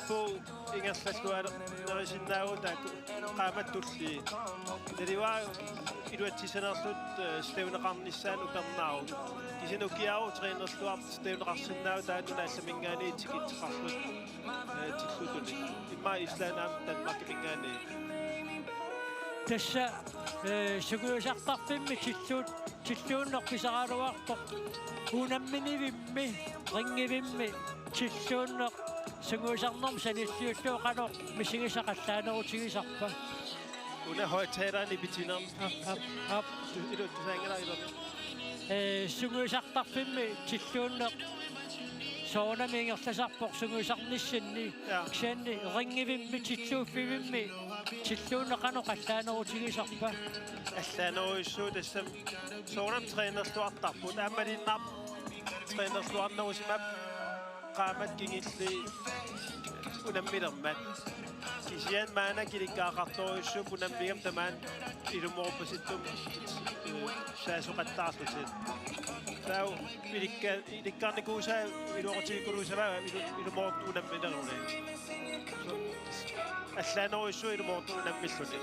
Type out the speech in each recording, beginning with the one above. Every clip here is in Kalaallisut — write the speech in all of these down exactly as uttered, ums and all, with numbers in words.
Puu ingerlalluarnerusinnaavugut taakku qaammatip tulliani. Naluara iluatsissanerluta, eh, stævneqarnissaanut upernaarut. Kisianni ukiaru trænerluartut stævneqarsinnaavoq taanna Nunalluminngaanniit tikitseqarluta, eh, tillutunik. Immaqa Island aamma Danmarkiminngaanniit. Tassa, eh, sungiusartarfimmi tilluut-, tilluunneq pisaraluartoq. Unamminivimmi, ringivimmi, tilluunneq sungiusarnermut sanilliullugu qanoq misigisaq allaanerutigisarpa? Una højttaleren i bitinerm. Aap, aap, aap. Ilu tusaanngilaq ilu. Eh, sungiusartarfimmi tilluunneq soorunami ingerlasarpoq sungiusarnissinni. Ja. Kisianni ringivimmi, tilluuffivimmi, tilluunneq qanoq allaanerutigisarpa? Allaanerujussuuvoq tassami soorunami trænerluartarput. Aamma malinnaavoq trænerluarnerusimapput qaammat kingulliit unammilermat. Kisianni maanna kilikkagaqartorujussuupput unammigama tamaani ilumoorpasittumik, eh, saasoqattaarlutik. Taava ilikka-, ilikkarnikuusaa iluaqutigikkuluusavaa ilu-, ilumoortut unamminerunik. Allaanerujussuuvoq ilumoortut unammilluni.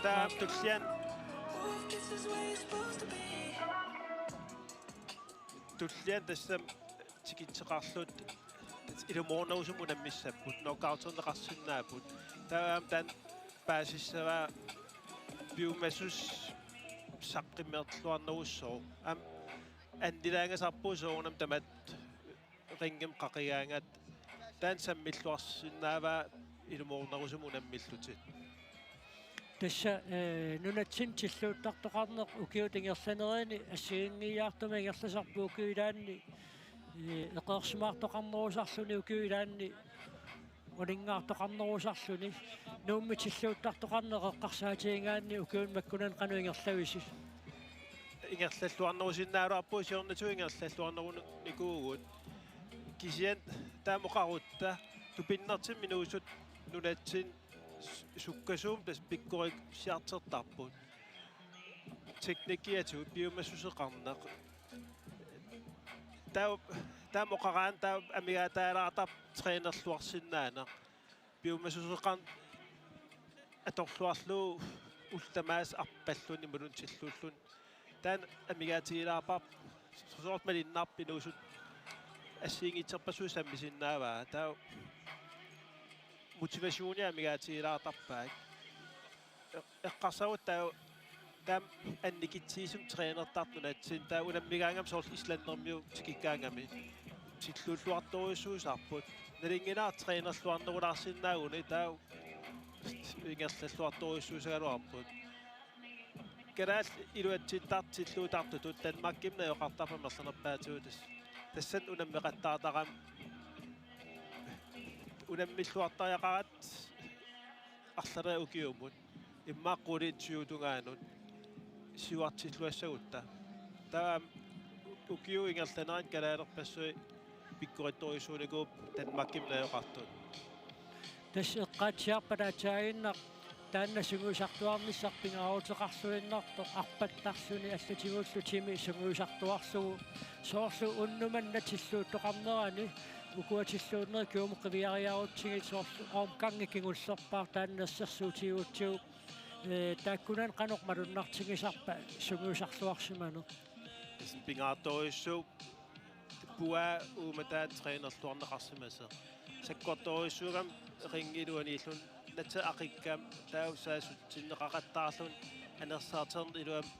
Taava tulliani, tulliani tassami tikitseqarluta ilumoornerusumik unammissapput, knockouterneqarsinnaapput. Taava aamma taanna paasissavaa piumassuseq saqqummerluarnerussooq. Aamma annilaangasarpugut soorunami tamatta ringimi qaqigaangatta. Taanna sammilluarsinnaavaa ilumoornerusumik unammillutik. Tassa, eh, nunatsinni tilluuttartoqarneq ukiut ingerlanerini assigiinngiiaartumik ingerlasarput ukiup ilaanni, eh, eqeersimaartoqarnerusarluni ukiup ilaanni uninngaartoqarnerusarluni. Nuummi tilluuttartoqarneq eqqarsaatigigaanni ukiuni makkunani qanoq ingerlavisi? Ingerlalluarnerusinnaagaluarpugut, siornatigut ingerlalluarnerunikuuvugut. Kisianni taama oqarutta tupinnertimmik inuusuttut nunatsinni s-, sukkasuumik tassa pikkorissiartortarput. Teknikkiatigut piumassuseqarneq. Taava, taama oqaraanni taava amigaataalaartarpoq trænerluarsinnaaneq. Piumassuseqarneq atorluarlugu ullut tamaasa arpalluni imaluunniit tilluulluni. Taanna amigaatigilaarparput, soorlu malinnaavoq inuusuttut assigiinngitsorpassuit sammisinnaavaat. Taava motivationia amigaatigilaartarpaat. Eq-, eqqarsarutta taava taama annikitsigisumik trænertartut nunatsinni, taava unammigaangami soorlu islandermiut tikikkaangami tilluulluartorujussuusarput. Nalunngilara trænerluarnerulaarsinnaaguni, taava ingerlalluartorujussuusagaluarput. Kalaallit iluatsittartut tilluuttartutut Danmarkimut najugaqartarput amerlanerpaatigut, tas-, tassani unammeqattaartarami unammilluartariaqaratta arlaleriarluta ukiumut. Immaqa qulit tyve tungaanut siuartilluassagutta. Taava ukiup ingerlanerani kalaalerpassuit pikkorittorujussuunikuupput Danmarkimut najugaqartut. Tassa eqqaatsiarpata aatsaannguaq taanna sungiusartuarnissaq pingaaruteqarluinnartoq arpattarluni allatigullu timi sungiusartuarlugu, soorlu unnuk manna tilluuttoqarnerani ukua tilluunnerit kuumut qiviariarutsigit, soorlu omgangi kingullerpaaq taanna assersuutigigutsigu, eh, taakkunani qanoq malunnartigisarpa sungiusarluarsimaneq? Tassa pingaartorujussuuvoq puaa uumataata trænerluarneqarsimasoq. Sakkortoorujussuugami ringip iluaniilluni, nateq aqikkami taava saassussineqaqattaarluni anersaartarneq iluamik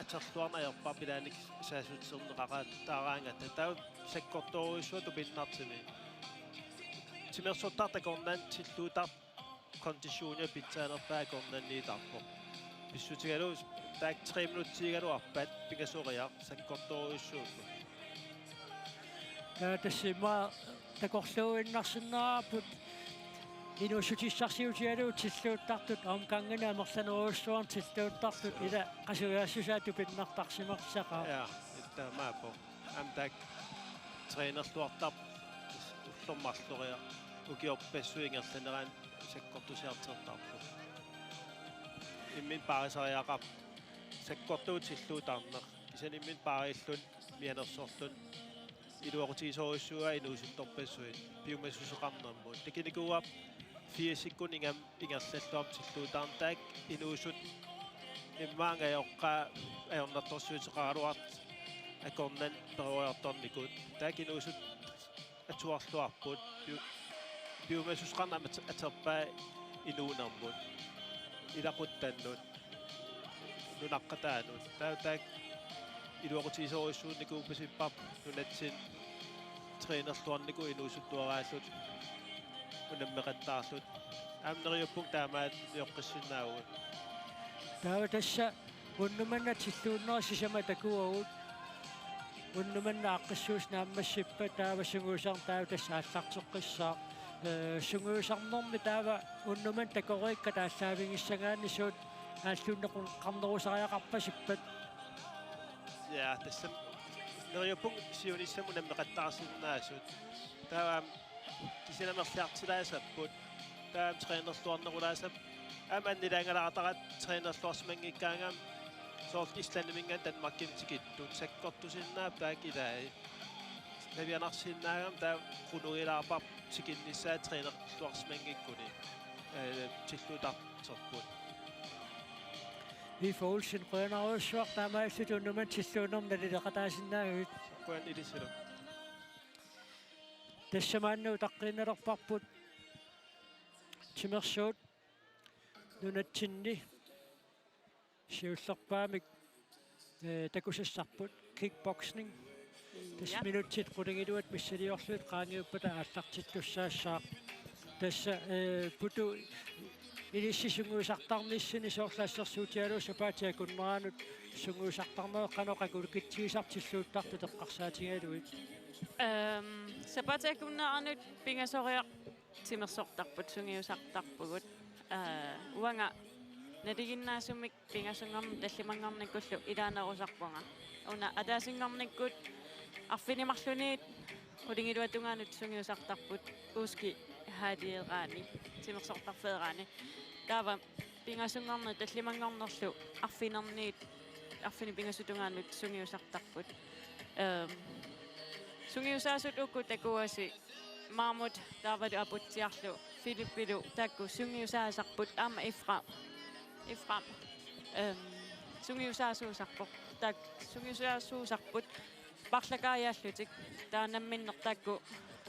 atorluarneq ajorparput, ilaanni saassussineqaqattaaraangatta. Taava sakkortoorujussuaq tupinnartumik. Timersortartut akornanni tilluuttartut konditionia pitsaanerpaat akornanniitarpoq. Pissutigalugu taakku tre minutsiugaluarpat pingasoriarlugu sakkortoorujussuuvoq. Taava tassa immaqa takorluuinnarsinnaavoq inuussutissarsiutigalugu tilluuttartut, omganginik amerlanerujussuarnik tilluuttartut, ila qasujaassusaa tupinnartarsimassaqaaq. Ja, taamaappoq. Aamma taakku trænerluartarput ullormut marloriarlugu ukiorpassuit ingerlaneranni sakkortusiartortarput. Imminut paarisariaqarpoq sakkortuup tilluuttarneq. Kisianni imminut paarilluni mianersorluni iluaqutigisorujussuuaa inuusuttorpassuit piumassuseqarnermut. Takunikuuarput firsikkut ingerlalluarmut tilluuttarneq, taakku inuusut immaqa angajoqqaat ajornartorsiuteqaraluartut akornanni peroriartornikut. Taakku inuusut atuarluarput piu-, piumassuseqarneq amat-, atorpaa inuunermut, ilaquttannut, nunaqqataanut. Taava taakku iluaqutigisorujussuunikuuppasipparput nunatsinni trænerluarnikut inuusuttuaraallutik unammeqattaarlutik. Aamma neriuppunga taamaattoqqissinnaavagut. Taava tassa unnuk manna tilluunnerit sisamat takuagut. Unnuk manna aaqqissuussat naammassippat taava sungiusarneq taava tassa aallarteqqissaaq. Ee, sungiusarnermi taava unnuk manna takoreerikka taallaavigissangaanni suut aallunneqarnerusariaqarpasippat? Ja, tassa neriuppunga siunissami unammeqattaarsinnaasut. Taava kisianni amerliartulaassapput. Taava trænerluarnerulaassapput. Aamma annilaangalaartaratta trænerluarsimanngikkaangama soorlu Islandiminngaanniit Danmarkimut tikittut sakkortusinnaapput taakku ilai. Navianarsinnaagama taava qunugilaarparput tikinnissaa trænerluarsimanngikkuni. Ee, tilluuttarput. Uffe Olsen, qujanarujussuaq taamaalillutit unnuk manna tilluunnermi nalileqataasinnaagavit. Qujan ilissilu. Tassa maanna utaqqiinnalerparput timersuut nunatsinni siullerpaamik, ee, takusassarput kickboxing. Tassa, ja, minutsit qulingiluat missiliorlugit qaangiuppata aallartittussaassaaq. Tassa, ee, Putu, ilissi sungiusartarnissani soorlu assersuutigalugu sapaatip akunneranut sungiusartarnerit qanoq akulikitsigisarpit tilluuttartut eqqarsaatigalugit? Ehm, sapaatip akunneranut pingasoriarluta timersortarput, sungiusartarpugut. Ee, uanga nalinginnaasumik pingasunngorn-, tallimanngornikkullu ilaanerusarpunga. Una ataasinngornikkut arfineq-marlunniit qulingiluat tungaanut sungiusartarput, Uski Hadieraani timersortarfeeraanni. Taava pingasunngorneq tallimanngornerlu arfinerniit, arfineq-pingasut tungaanut sungiusartarput. Ehm, sungiusaasut uku takuasi Maamut taavalu Aputsiarlu Filippilu taakku sungiusaasarput aamma Ifra-, Ifra-, ehm, sungiusaasuusarpoq. Taakku sungiusaasuusarput paarlakaajaallutik, taava namminneq taakku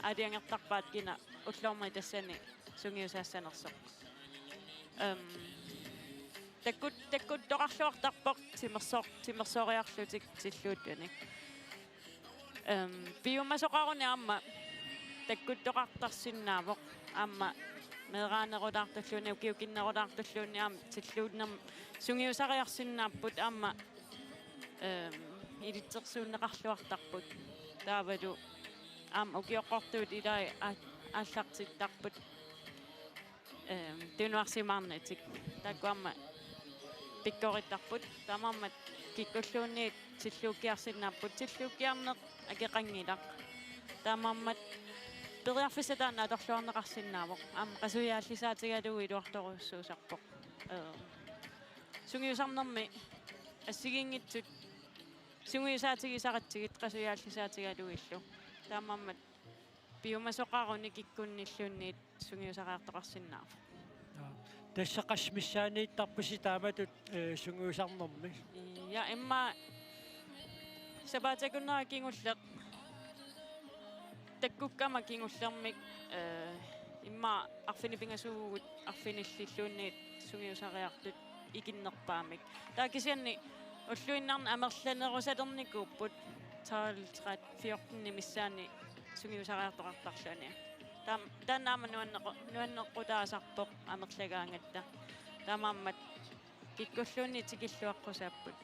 aalajangertarpaat kina ullormi tassani sungiusaassanersoq. Ehm, takkut-, takkuttoqarluartarpoq timersor-, timersoriarlutik tilluuttunik. Ehm, piumasoqaruni aamma takkuttoqartarsinnaavoq, aamma meeraanerulaartulluunniit ukiukinnerulaartulluunniit aamma tilluunnermi sungiusariarsinnaapput aamma, ehm, ilitsersuunneqarluartarput. Taavalu aamma ukioqqortuut ilai aa-, aallartittarput. Ehm, tunuarsimaarnatik. Taakku aamma pikkorittarput. Taamaammat kikkulluunniit tilluukkiarsinnaapput. Tilluukkiarneq akeqanngilaq. Taamaammat periarfissaq taanna atorluarneqarsinnaavoq. Aamma qasuiaallisaatigalugu iluartorujussuusarpoq. Ehm, sungiusarnermi assigiinngitsut sungiusaatigisaratsigit qasuiaallisaatigalugillu. Taamaammat piumasoqaruni kikkunnilluunniit sungiusariartoqarsinnaavoq. Aa. Tassa qassit missaanniittarpisi taamatut, ee, sungiusarnermi? Ja, immaqa sapaatip akunnera kingulleq takkukkama kingullermik, ee, immaqa arfineq-pingasuuvugut arfinillilluunniit sungiusariartut ikinnerpaamik. Taava kisianni ulluinnarni amerlanerusalernikuupput tolv, tretten, fjorten missaanni sungiusariartoqartarluni. Taam-, taanna aamma nuannequ-, nuannequtaasarpoq amerlagaangatta. Taamaammat kikkulluunniit tikilluaqqusaapput.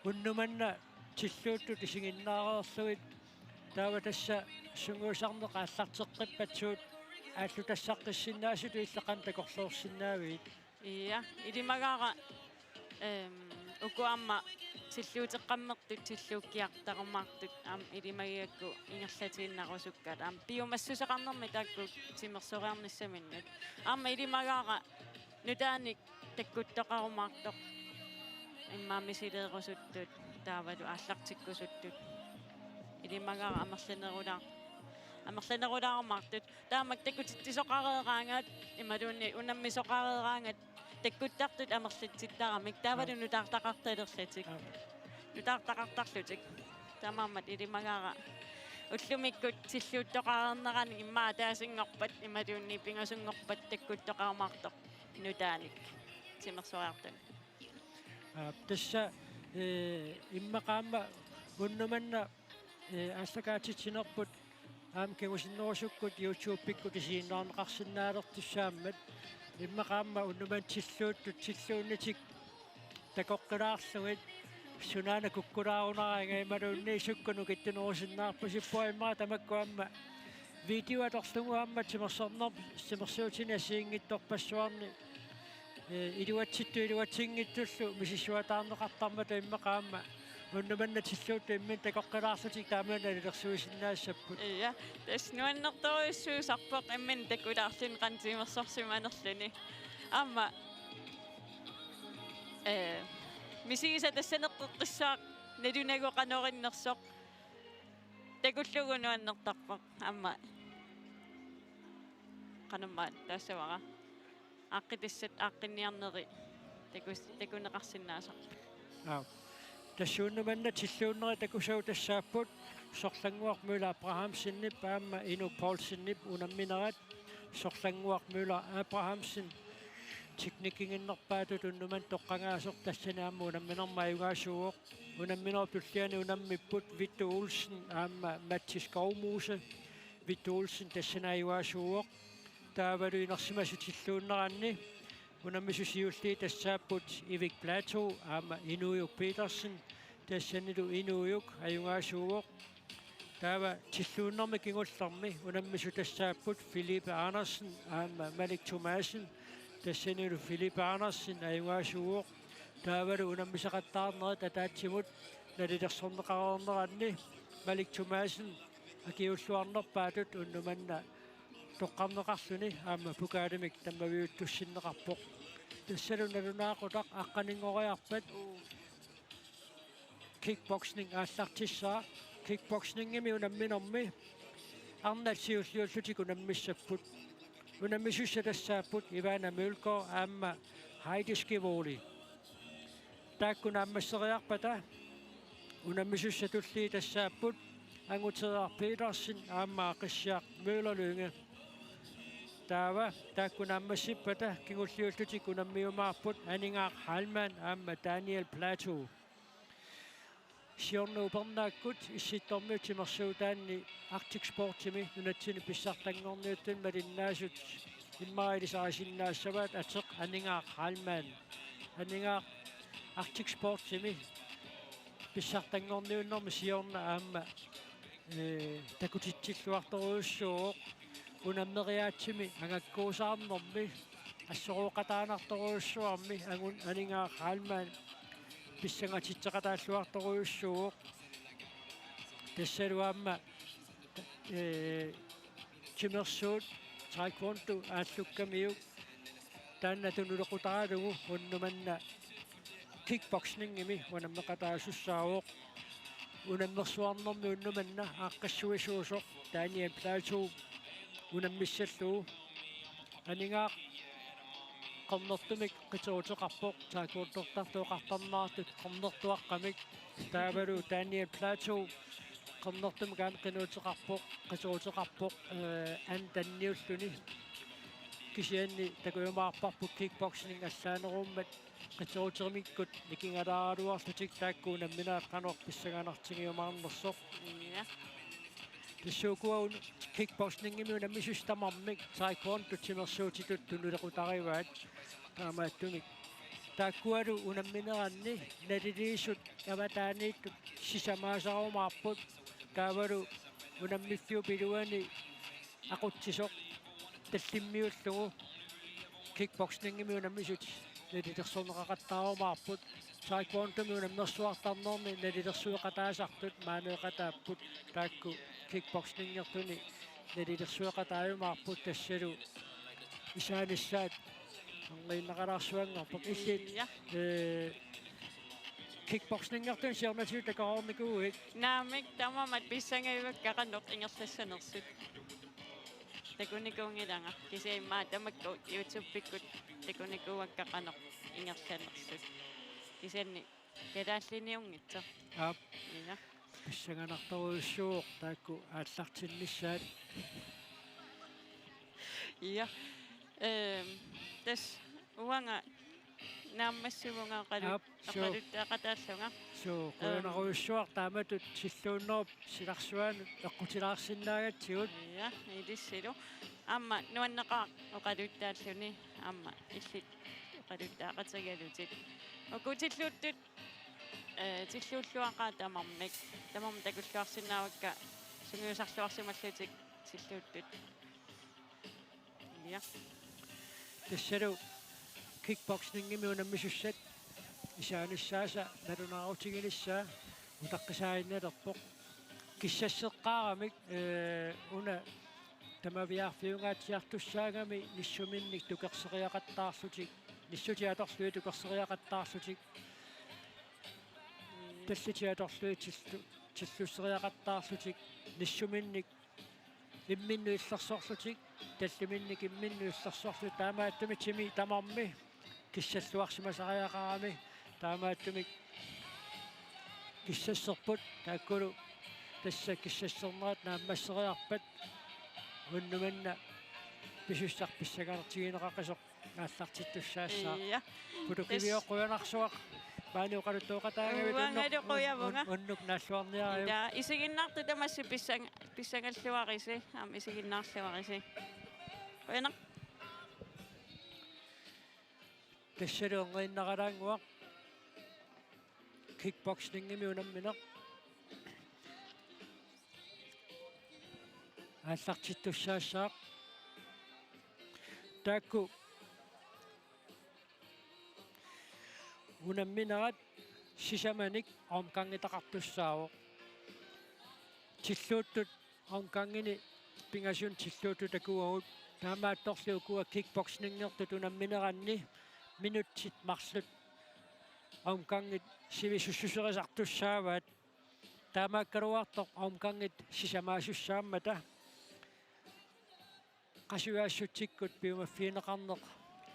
Unnuk manna tilluuttut isiginnaareerlugit, taava tassa sungiusarneq aallarteqqippat suut aallutassaqqissinnaasutut illit qanoq takorloorsinnaavigit? Ja, ilimagaara, ehm, uku aamma tilluuteqqammertut tilluukkiartarumaartut aamma ilimagigakku ingerlatiinnarusukkaat. Aamma piumassuseqarnermi taakku timersoriarnissaminnut. Aamma ilimagaara nutaanik takkuttoqarumaartoq, immaqa misileerusuttut taavalu aallartikkusuttut. ilimagaara amerlanerulaar-, amerlanerulaarumaartut. Taama takutitsisoqareeraangat imaluunniit unammisoqareeraangat takkuttartut amerlatsittaramik taavalu Aa. nutaartaqartalerlutik. Aa. Nutaartaqartarlutik. Taamaammat ilimagaara ullumikkut tilluuttoqareernerani immaqa ataasinngorpat imaluunniit pingasunngorpat takkuttoqarumaartoq nutaanik timersoriartunut. Aa, tassa, ee, immaqa aamma unnuk manna, ee, aallakaatitsinerput aamma kingusinnerusukkut YouTube-ikkut isiginnaarneqarsinnaalertussaammat immaqa aamma unnuk manna tilluuttut tilluunnitik takoqqilaarlugit sunaana kukkulaarunaraangat imaluunniit sukkut nukittunerusinnaarpasippunga immaqa tamakku aamma video atorlugu aamma timersornermi timersuutini assigiinngitsorpassuarni, ee, iluatsittut iluatsinngitsullu misissuataarneqartarmata immaqa aamma unnuk manna tilluuttut imminnut takoqqilaarlutik taama nalilersuisinnaassapput. Ja, tassa nuannertorujussuusarpoq imminut takulaarluni qanoq timersorsimanerluni. Aamma, ee, misigisaq tassaneqqeqqissaaq nalunagu qanoq innersoq. Takullugu nuannertarpoq aamma. Qanormaanna taassavara. Aaqqitassat aaqqinniarneri takus-, takuneqarsinnaasarput. Aa. Tassa unnuk manna tilluunneri takusavut tassaapput Sorlannguaq Møller Abrahamsenip aamma Inuk Poulsenip unamminerat. Sorlannguaq Møller Abrahamsen teknikkiginnerpaatut unnuk manna toqqagaasoq tassani aamma unamminermi ajugaasuuvoq. Unamminerup tulliani unammipput Vittu Olsen aamma Matti Skovmose. Vittu Olsen tassani ajugaasuuvoq. Taavalu inersimasut tilluunneranni unammisut siulliit tassaapput Ivik Platou aamma Inuujuk Petersen, tassanilu Inuujuk ajugaasuuvoq. Taava tilluunnermi kingullermi unammisut tassaapput Philippe Andersen aamma Malik Thomassen, tassanilu Philippe Andersen ajugaasuuvoq. Taavalu unammisaqattaarnerit ataatsimut nalilersorneqareerneranni Malik Thomassen akiuulluarnerpaatut unnuk manna toqqarneqarluni aamma pokalimik tammaviuttussinneqarpoq. Tassalu nalunaaqutaq aqqaninngoriarpat kickboxing aallartissaaq. Kickboxingimi unamminermi arnat siulliullutik unammissapput. Unammisussat tassaapput Ivana Mølgaard aamma Heidi Skivoli. Taakku naammasseriarpata unammisussat tulliit tassaapput Anguteriaq Petersen aamma Aaqissiaq Møller Lynge. Taava taakku naammassippata kingulliullutik unammiumaarput Aningaaq Heilmann aamma Daniel Platou. Siorna upernaakkut Issittormiut timersuutaanni Arctic Sportsimi nunatsinni pissartanngorniuttuni malinnaasut immaqa ilisarisinnaassavaat ateq Aningaaq Heilmann. Aningaaq Arctic Sportsimi pissartanngorniunnermi siorna aamma, ee, takutitsilluartorujussuuvoq. Unammeriaatsimi angakkuusaarnermi assorooqataanartorujussuarmi angun Aningaaq Heilmann pissangatitseqataalluartorujussuuvoq. Tassalu aamma, ee, timersuut taekwondo aallukkamiuk taanna tunulequtaralugu unnuk manna kickboxingimi unammeqataasussaavoq. Unammersuarnermi unnuk manna aaqqissuisuusoq Daniel Platou unammissallugu. Aningaaq qernertumik qiteruteqarpoq, taekwondortartut oqartarnerartut qernertuaqqamik. Taavalu Daniel Platou qernertumik aamma qinuuteqarpoq, qiteruteqarpoq, ee, andanniulluni. Kisianni takujumaarparput kickboxing allaanerummat qiterutermikkut nikingalaaraluarlutik taakku unamminerat qanoq pissanganartigiumaarnersoq. Ja. Tassuukua un-, kickboxingimi unammisussat tamarmik taekwondot timersuutitut tunulequtarivaat. Taamaattumik taakkualu unammineranni naliliisut avataaniittut sisamaasarumaarput. Taavalu unammiffiup iluani aqutsisoq tallimmiullugu kickboxingimi unammisut nalilersorneqaqattaarumaarput. Taekwondomi unammersuartarnermi nalilersueqataasartut maaneeqataapput, taakku kickboxingertuni nalilersueqataajumaarput. Tassalu isaanissaat angiinnaqalaarsuanngorpoq illit. Ja. Ee, Kickboxingertut siornatigut takoreernikuuit? Naamik, tamarmik pissangavakka qanoq ingerlassanersut. Takunikuunngilanga. Kisianni immaqa tamakku YouTube-ikkut takunikuuakka qanoq ingerlanersut. Kisianni kalaalliniunngitsoq. Aap. Iina. Pissanganartorujussuuvoq taakku aallartinnissaat. Iia. Ehm, tassa uanga naammassivunga oqalu-, Aap, suu. Oqaluttaaqataallunga. Suu, ehm, qujanarujussuaq taamatut silluunnerup silarsuanut eqqutilaarsinnaagatsigut. Iia, ilissilu. Aamma nuanneqaaq oqaluttaalluni aamma illit oqaluttaaqatigalutit. Uku tilluuttut, eh, tilluulluaqaat tamarmik. Tamarmik takulluarsinnaavakka sungiusarluarsimallutik tilluuttut. Iia. Tassalu kickboxingimi unammisussat isaanissaasa nalunaarutiginissaa utaqqisaaginnalerpoq. Kissasseqqaaramik, eh, una tamaviaarfiungaatsiartussaagami nissuminnik tukerseriaqattaarlutik, nissutit atorlugit tukerseriaqattaarlutik, tallitit atorlugit tillu-, tillusseriaqattaarlutik, nissuminnik imminnut illersorlutik, talliminnik imminnut illersorlutik, taamaattumik timi tamarmi kissalluarsimasariaqarami, taamaattumik kissasserput, taakkulu tassa kissassernerat naammasseriarpat unnuk manna pisussaq pissanganartigineqaqisoq aallartittussaassaaq. Iia. Pulukivioq, qujanarsuaq. Maani oqaluttooqataagavit. Uangalu unnuk, un-, qujavunga. Un-, unnuk naalluarniariuk. Ila, isiginnaartut tamassi pissang-, pissangalluarisi, aamma isiginnaarluarisi. Qujanaq. Tassalu erniinnaralaannguaq. Kickboxingimi unammineq aallartittussaassaaq. Taakku unamminerat sisamanik omgangitaqartussaavoq. Tilluuttut omgangini pingasuni tilluuttut takuagut, taamaattorli ukua kickboxingertut unammineranni minutsit marluk omgangit sivisussuserisartussaavaat. Taamaakkaluartoq omgangit sisamaasussaammata qasujaassutsikkut piumaffigineqarneq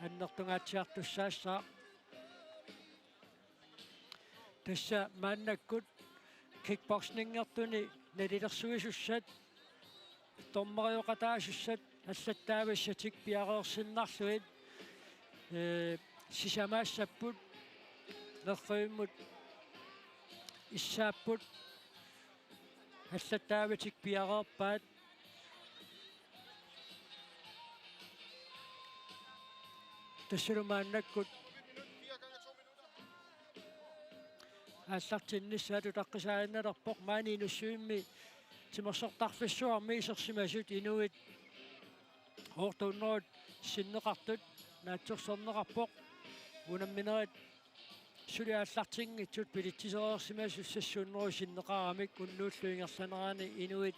annertungaatsiartussaassaaq. Tassa maannakkut kickboxingertuni nalilersuisussat, dommerioqataasussat allattaavissatik piareersinnarlugit, ee, sisamaassapput, nerrivimmut issaapput, allattaavitik piareerpaat. Tassalu maannakkut aallartinnissaat utaqqisaaginnalerpoq. Maani Inussivimmi timersortarfissuarmi isersimasut inuit otte hundrede sinneqartut naatsorsorneqarpoq. Unamminerit suli aallartinngitsut bilitsisereersimasut seks hundrede sinneqaramik unnuullu ingerlanerani inuit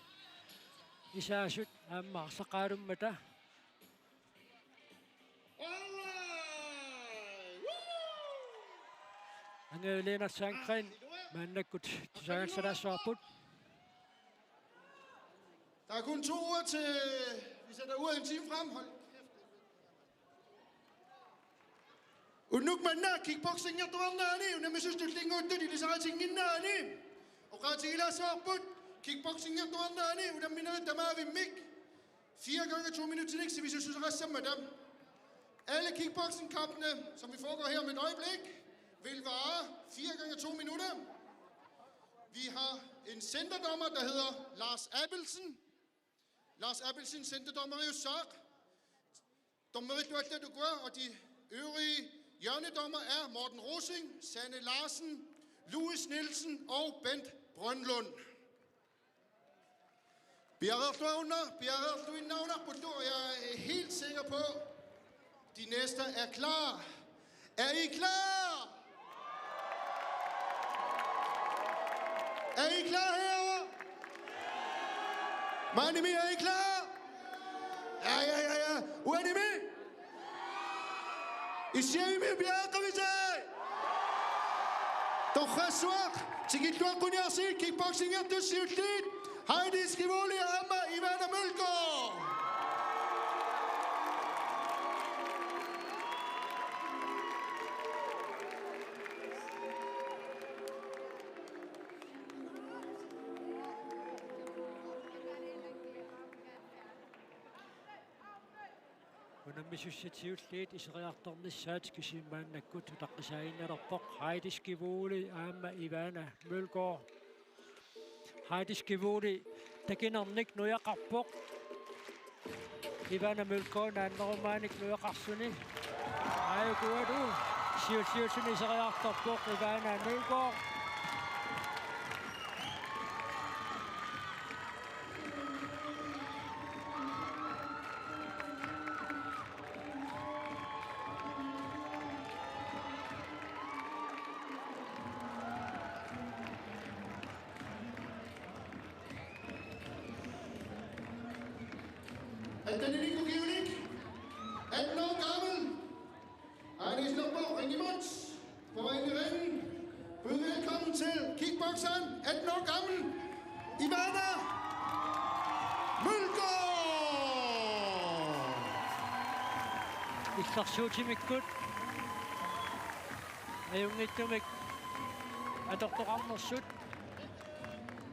isaasut aamma arsaqaalummata. Angela Lennert Sandgreen maannakkut tusagassalaassavarput. Der er kun to uger til, vi sætter uret en time frem. Hold kæft. Unnuk manna kickboxingertuarnerani unammisut tullinnguuttut ilisaritinnginnerani oqaatigilaassavarput, kickboxingertuarnerani unamminerit tamaavimmik fire gange to minutsinik sivisussuseqassammata. Alle kickboxingkampene, som vi foregår her om et øjeblik, vil vare fire gange to minutter. Vi har en centerdommer, der hedder Lars Abelsen. Lars Abelsen, centerdommer i U S A. Dommerit luallat ukua, og de øvrige hjørnedommer er Morten Rosing, Sanne Larsen, Louis Nielsen og Bent Brønlund. Piareerluaruna, piareerluinnarunarpullu, og jeg er helt sikker på, de næste er klar. Er I klar? Er I klar herovre? Maanimi, er I klar? Ja, ja, ja, ja. Uanimi? Issiavimmi piareeqqavitai? Orrassuaq tikilluaqquniarsigit kickboxingertut siulliit, Heidi Skivoli aamma Ivana Mølgaard. Unammisussat siulliit iseriartornissaat kisianni maannakkut utaqqisaaginnarpoq. Heidi Skivoli aamma Ivana Mølgaard. Heidi Skivoli takinernik nujaqarpoq. Ivana Mølgaard naannerumaanik nujaqarsuni. Aajuku siulliulluni iseriartorpoq Ivana Mølgaard. Attenini ukiulik, atten år gammel. Aajuku iserpoq ringimut. På vej ind i ringen. Byd velkommen til kickbokseren, atten år gammel, Ivana Mølgaard. Illersuutimikkut ajunngitsumik atortoqarnersut,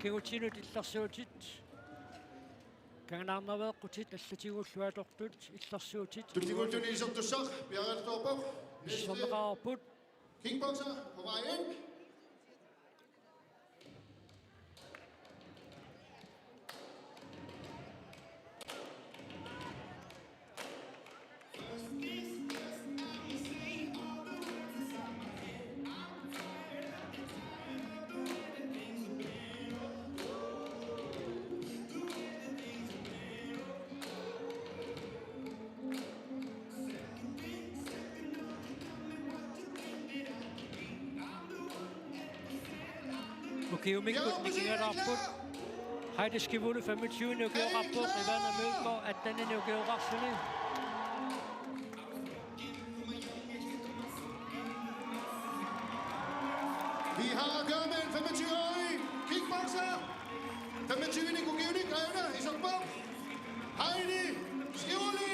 kingutsinut illersuutit, kanganaarnaveeqqutit allatigullu atortut illersuutit. Tulliuttuni isertussaq piareertorpoq. Isserneqarput. Kickbokser på vej ind. Ukiumikkut nikingalaarput. Heidi Skivoli femogtyve-ni ukioqarpoq, Ivana Mølgaard attenini ukioqarsuni. Vi har at gøre med en femogtyve-årig kickbokser. Femogtyve-nik ukiunik aajuna iserpoq, Heidi Skivoli.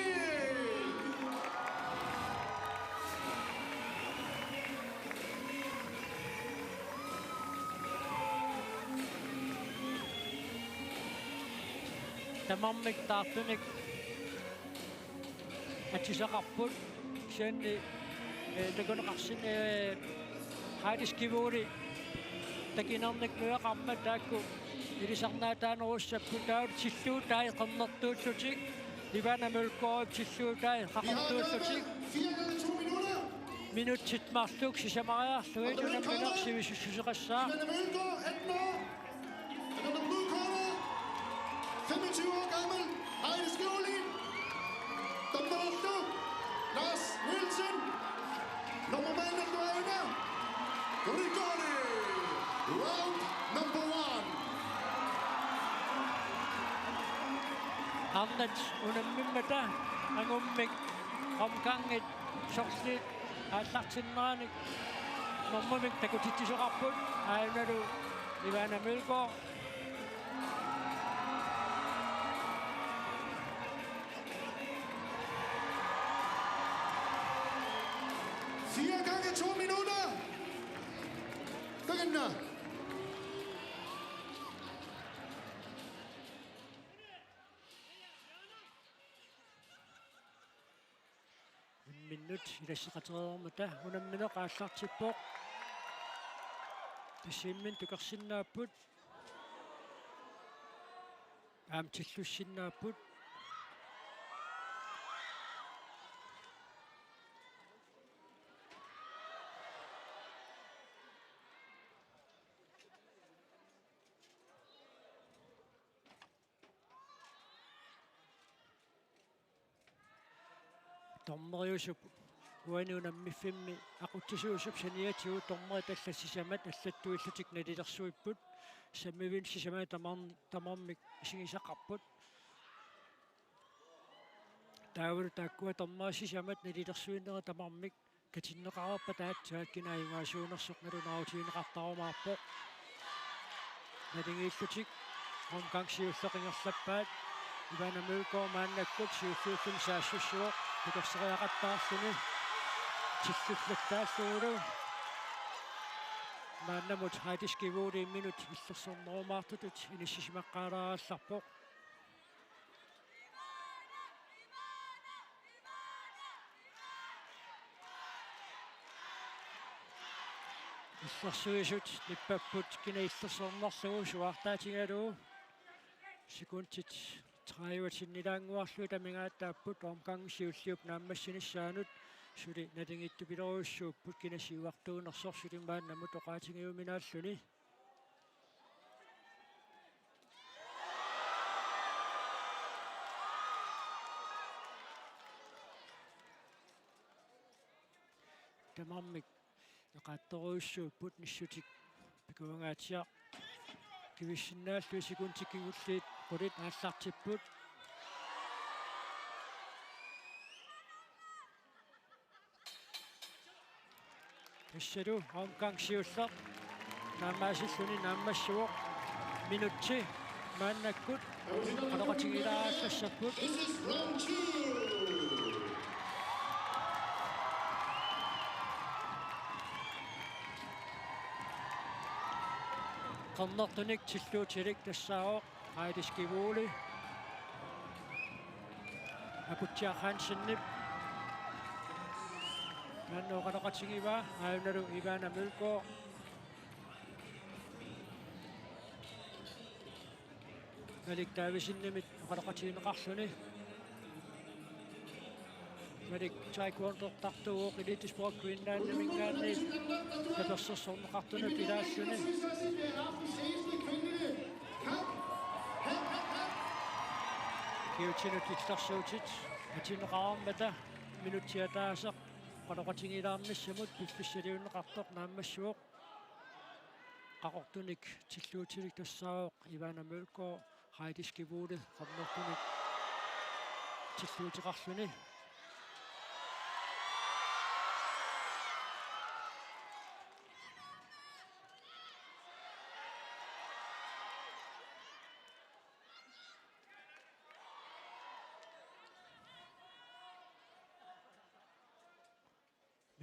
Tamarmik taartunik atisaqarput. Kisianni, eh, takuneqarsinnaavoq, eh, Heidi Skivoli takinernik nujaqarmat taakku ilisarnaataanerussapput, taava tilluutai qernertuullutik, Ivana Mølgaard tilluutai qaqortuullutik. Minutsit marluk sisamariarlugit unammineq sivisussuseqassaaq. Ivana Mølgaard, atten år. Den er blevet kortere. Femogtyve år gammel. Heidi Skivoli. Dommererlu Lars Nielsen. Nummer mand er Duane. Rigori. Round number one. Arnat unammimmata angummik omgangit sorliit aallartinneranik normumik takutitsisoqarput, aajunalu Ivana Mølgaard. Fire gange to minutter. Begynder. Imminnut ilasseqatereermata unammineq aallartippoq. Tassami tukersinnaapput. Aamma tillussinnaapput. Dommeriusup uani unammiffimmi aqutsisuusup saniatigut dommerit allat sisamat allattuillutik nalilersuipput. Sammivinni sisamat tamar-, tamarmik isigisaqarput. Taavalu taakkua dommerit sisamat nalilersuinerat tamarmik Katinneqarpat aatsaat kina ajugaasuunersoq nalunaarutigineqartarumaarpoq. Naligiillutik omgang siulleq ingerlappaat. Ivana Mølgaard maannakkut siulliulluni saassussivoq, takorseriaqattaarluni. Tillullattaallugulu maannamut Heidi Skivuliimminut illersornerumaartutut inissisimaqqaalaarallarpoq. Illersuisut nippapput kina illersornerlugu suaartaatigalugu. Sekundit tredive sinnilaannguarlugit amigaataapput omgang siulliup naammassinissaanut, suli naligiittupiloorujussuupput kina siuartuunersoq suli maannamut oqaatigiuminaalluni. Tamarmik eqaattorujussuupput, nissutik pikuangaatsiaq kivissinnaallugit. Sekundit kingulliit qulit aallartipput. Tassalu omgang siulleq naammaasilluni naammassivoq. Minutsi maannakkut oqaloqatigiilaarallassapput. Qernertunik tilluutilik tassaavoq Heidi Skivuli. Akutsiaq Hansenip taanna oqaloqatigivaa, aajuna Ivana Mølgaard. Malik Davidsenimit oqaloqatigineqarluni. Malik taekwondortartuuvoq, Elite Sport Greenlandiminngaanniit tapersersorneqartunut ilaalluni. Kiutinut illersuutit atinneqarmata minutsit ataaseq oqaloqatigiilaarnissamut piffissaliunneqartoq naammassivoq. Qaqortunik tilluutilik tassaavoq Ivana Mølgaard, Heidi Skivuli qernertunik tilluuteqarluni.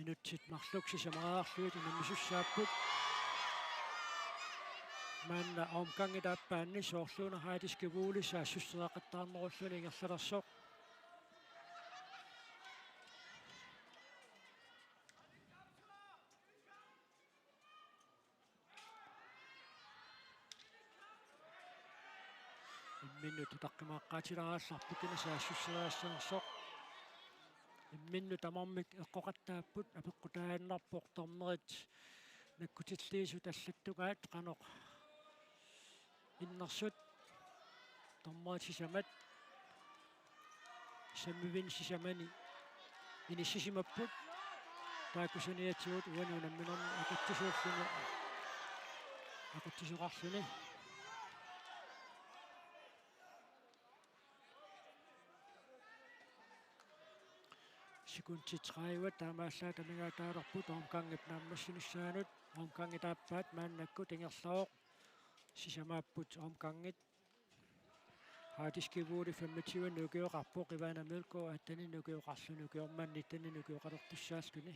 Minutsit marluk sisamariarlugit unammisussaapput. Maanna omgangip aappaani soorluuna Heidi Skivuli saassusseriaqattaarnerulluni ingerlalersoq. Imminnut utaqqimaaqqaatilaarallarpoq kina saassusseriassanersoq. Imminnut tamarmik eqqoqattaapput, apeqqutaannarpoq dommerit nakkutilliisut allattugaat qanoq innersut. Dommerit sisamat sammivinni sisamani inissisimapput. Taakku saniatigut uani unamminermi aqutsisuulluni, aqutsisoqarluni. Sekundit tredive taamaallaat amigaataalerput omgangip naammassinissaanut. Omgangip aappaat maannakkut ingerlavoq. Sisamaapput omgangit. Heidi Skivuli femogtyve ukioqarpoq, Ivana Mølgaard atteninik ukioqarluni, ukiormanna nittennik ukioqalertussaalluni.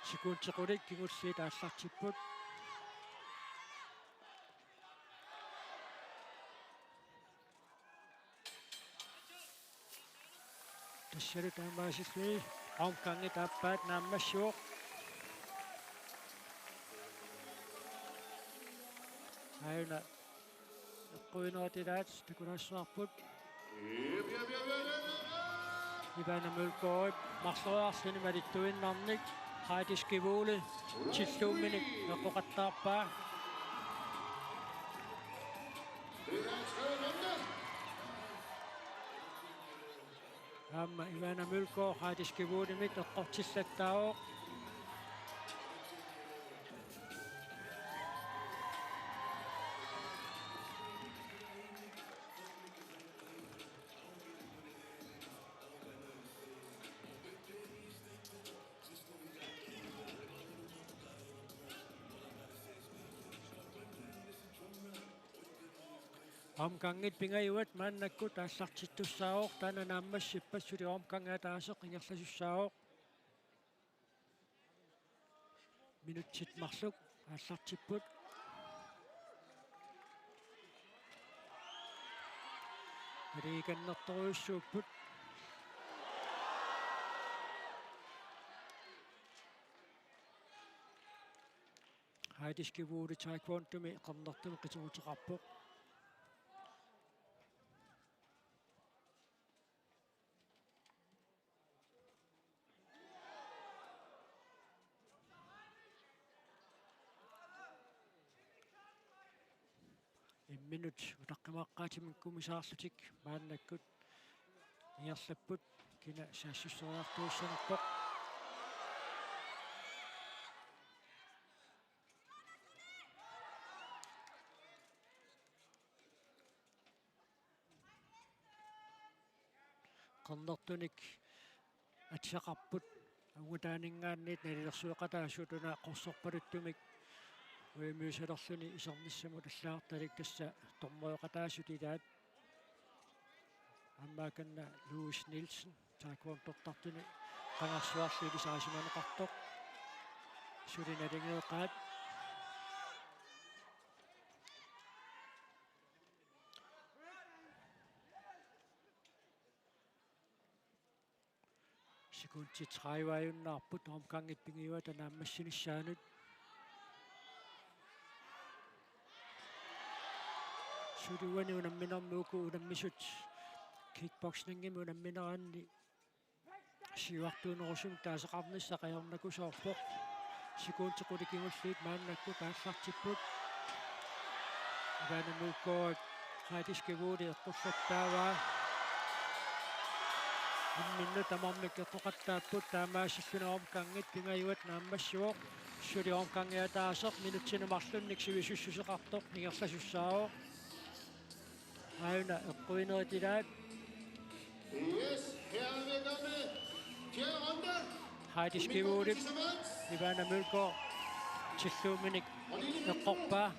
Sekundit qulit kingulliit aallartipput. Tassalu taamaasilluni omgangit aappaat naammassivoq. Aajuna eqquinerit ilaat takulaassavarput. Ivana Mølgaardip marloriarluni malittuinnarnik Heidi Skivuli tilluumminik eqqoqattaarpaa. Aamma Ivana Mølgaard Heidi Skivulimit eqqortillattaavoq. Omgangit pingajuat maannakkut aallartittussaavoq, taanna naammassippat suli omgangi ataaseq ingerlasussaavoq. Minutsit marluk aallartipput. Naligikannertorujussuupput. Heidi Skiburi taekwondomi qernertumik qiteruteqarpoq. Imminut utaqqimaqqaatimikkumisaarlutik maannakkut ingerlapput, kina saassusseriartuussanerpoq. Qernertunik atisaqarput angutaaninngaanniit nalilersueqataasut una qorsorpaluttumik uimiusalerluni isernissamut allagartalik, tassa dommereqataasut ilaat. Aamma akanna Louis Nielsen taekwondortartuni qangarsuarli ilisarisimaneqartoq. Suli naligeeqaat. Sekundit tredive ajunnaarput omgangit pingajuata naammassinissaanut. Suli uani unamminermi uku unammisut kickboxingimi unammineranni siuartuunerusumik taasaqarnissaq ajornakusoorpoq. Sekundit qulit kingulliit maannakkut aallartipput. Ivana Mølgaard, Heidi Skiburi eqqussattaavaa. Imminnut tamarmik eqqoqattaapput, taamaasilluni omgangit pingajuat naammassivoq. Suli omgangi ataaseq minutsini marlunnik sivisussuseqartoq ingerlasussaavoq. Aajuna eqquinerit ilaat. Yes, herved med fjerde runde. Heidi Skiburi, Ivana Mølgaard, tilluumminik eqqorpaa.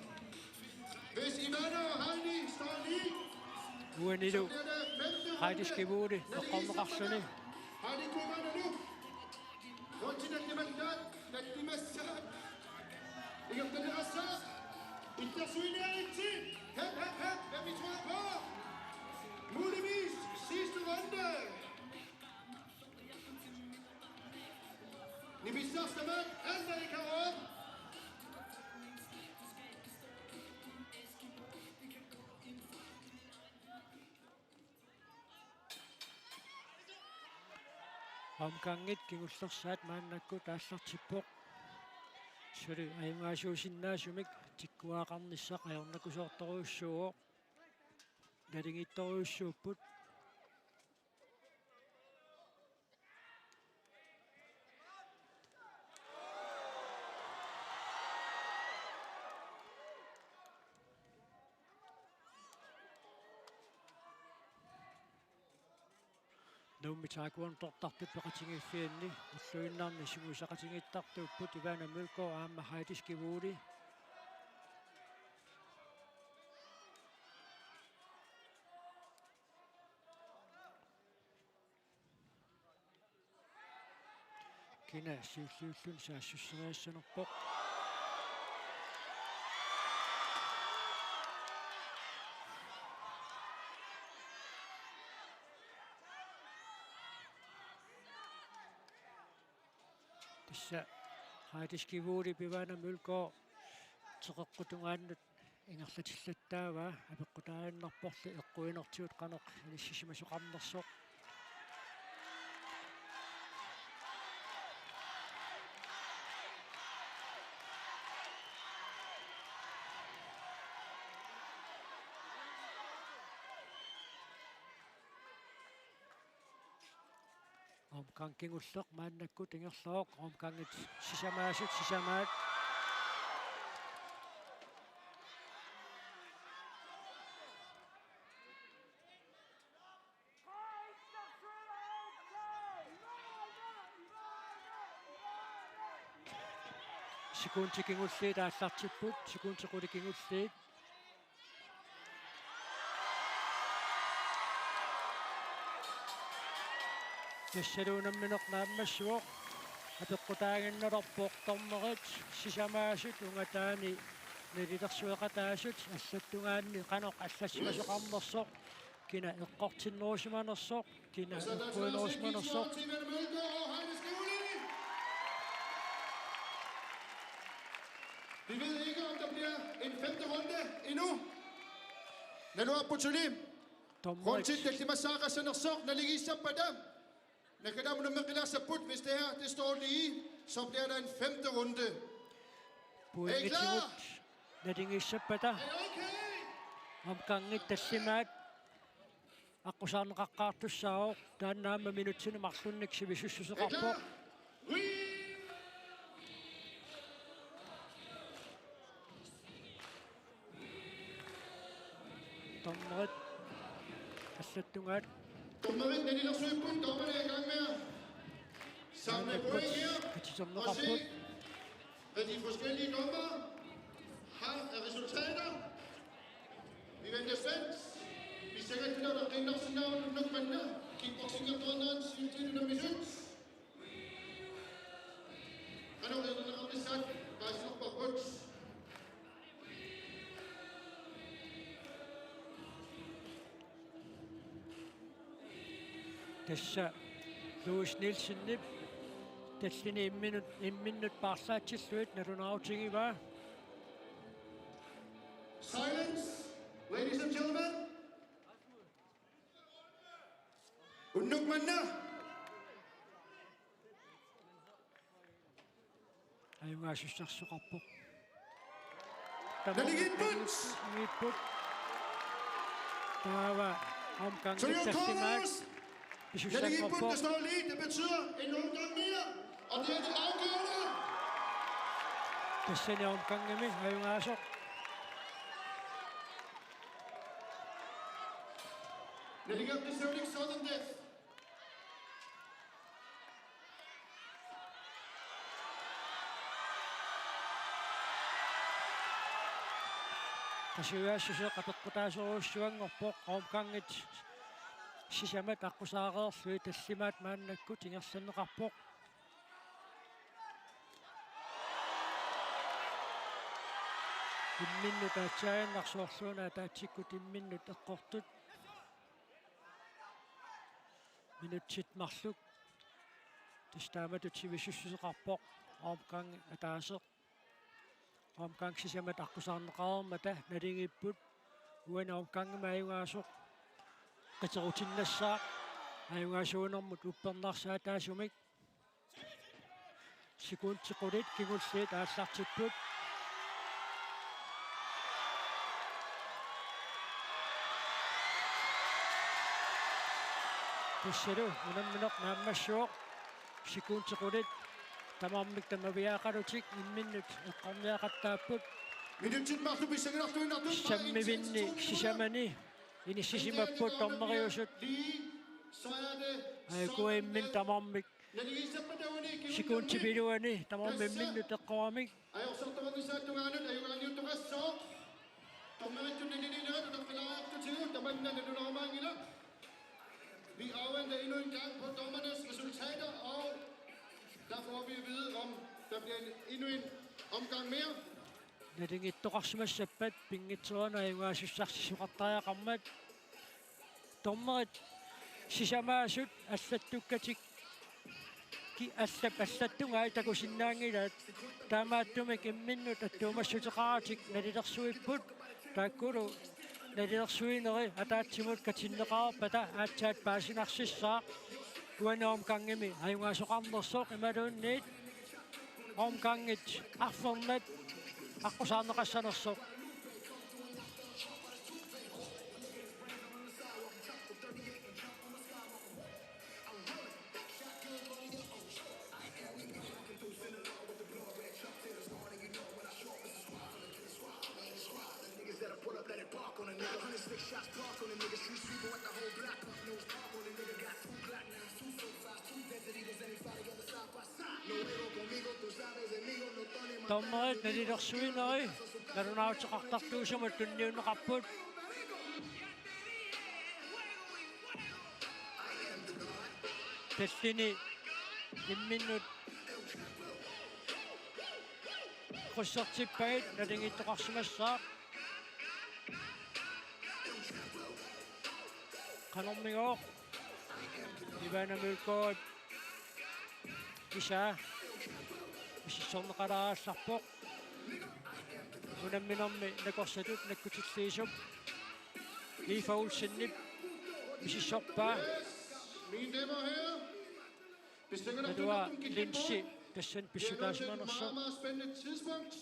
Hvis Ivana og Heidi står lige, uanilu så bliver det femte runde. Heidi Skiburi eqqorneqarluni. Heidi, du vinder nu. Rundt til den, den, den, den, den, Inger, den er så. Ikke der syge, det er ikke tid. Hep, hep, hep. Hvem vi tror på? Muligvis sidste runde. Ni misser stemmen. Alle, I kan råbe. Omgangit kingullersaat maannakkut aallartippoq. Suli ajugaasuusinnaasumik tikkuaaqarnissaq ajornakusoortorujussuuvoq. Naligiittorujussuupput. Nuummi taekwondortartut peqatigiiffianni ulluinnarni sungiusaqatigiittartuupput Ivana Mølgaard aamma Heidi Skiburi. Kina siulliulluni saassusseriassanerpoq. Tassa Heidi Skiburi Ivana Mølgaard teqeqqup tungaanut ingerlatillattaavaa, apeqqutaajunnaarporli eqquinertigut qanoq inissisimasoqarnersoq. Omgang kingulleq maannakkut ingerlavoq, omgangit sisamaasut sisamaat. Sekundit kingulliit aallartipput, sekundit qulit kingulliit. Tassalu unammineq naammassivoq. Apeqqutaaginnalerpoq dommerit sisamaasut ungataani nalilersueqataasut allattungaanni qanoq allassimasoqarnersoq, kina eqqortinnerusimanersoq, kina eqquinerusimanersoq. Vi ved ikke, om der bliver en femte runde endnu. Naluarput suli. Dommerit. Rundtit tallimassaaqassanersoq naligiissappata. Naggataamut unammeqqilaassapput, hvis det her, det står lige, så bliver der en femte runde. Er I klar? Pointigut naligiissappata. Er I okay? Omgangit tallimaat aqqusaarneqaqqaartussaavoq, taanna aamma minutsini marlunnik sivisussuseqarpoq. Dommerit allattungaat. Dommerit nalilersuipput, dommerne er i gang med at samle point her. Katiserneqarput. Og se, hvad de forskellige dommere har af resultater. Vi venter spændt. Vi ser ikke, at der er en, der sender nok mandag. Kickboxing er døden, og en syv til, der er med. Qanoq ernuneqarnissaat paasilerparput. Tassa Louis Nielsenip tallini imminnut, imminnut paarlaatsillugit nalunaarutigivaa. Silence, ladies and gentlemen. Unnuk manna. Ajugaasussaassuseqarpoq. Naligiipput! Naligiipput. Taava omgangit tallimaat. So your corners. Naligiipput, pisussaassapput. Der står lige, det betyder en omgang mere. Og det er det afgørende. Tassani omgangimi ajugaasoq. Naligiipput, sudden death. Qasujaassuseq apeqqutaasorujussuanngorpoq, omgangit sisamat aqqusaareerlugit tallimaat maannakkut ingerlanneqarpoq. Imminnut aatsaaginnarsuarluuna ataatsikkut imminnut eqqortut. Minutsit marluk. Tassa taamatut sivisussuseqarpoq omgang ataaseq. Omgang sisamat aqqusaarneqareermata naligiipput. Uani omgangimi ajugaasoq qiterutinnissaaq ajugaasuunermut uppernarsaataasumik. Sekundit qulit kingulliit aallartipput. Tassalu unammineq naammassivoq. Sekundit qulit tamarmik tamaviaaqalutik imminnut eqqorniaqattaapput. Minutsit marluk pissanganartuinnartut. Sammivinni sisamani inissisimapput dommeriusut. Aajuku imminnut tamarmik sekundip iluani tamarmik imminnut eqqoramik. Ajorsortornissaata tungaanut ajugaaniuttoqassaaq. Dommeritut naliliinerat uterfilaariartutigu tamanna nalunarumaanngilaq. Vi afventer endnu en gang på dommernes resultater, og der får vi at vide, om der bliver en, endnu en omgang mere. Naligiittoqarsimassappat pinngitsoorani ajugaasussaassuseqartariaqarmat. Dommerit sisamaasut allattukkatik ki-, allap allattungai takusinnaanngilaat. Taamaattumik imminnut attuumassuteqaratik nalilersuipput. Taakkulu nalilersuineri ataatsimut katinneqarpata aatsaat paasinarsissaaq. Uani omgangimi ajugaasoqarnersoq imaluunniit omgangit arfernat aqqusaarneqassanersoq. Dommerit nalilersuineri nalunaaruteqartartuusumut tunniunneqarput. Tallini imminnut qussertippagit naligiittoqarsimassaaq. Qanormigooq Ivana Mølgaard kisaa misissorneqalaarallarpoq. Unamminermi nakorsatut nakkutilliisup Eva Olsenip misissorpaa. Mine damer og herrer, hvis det er Natua Lindsay tassani pissutaasimanersoq. Meget, meget spændende tidspunkt.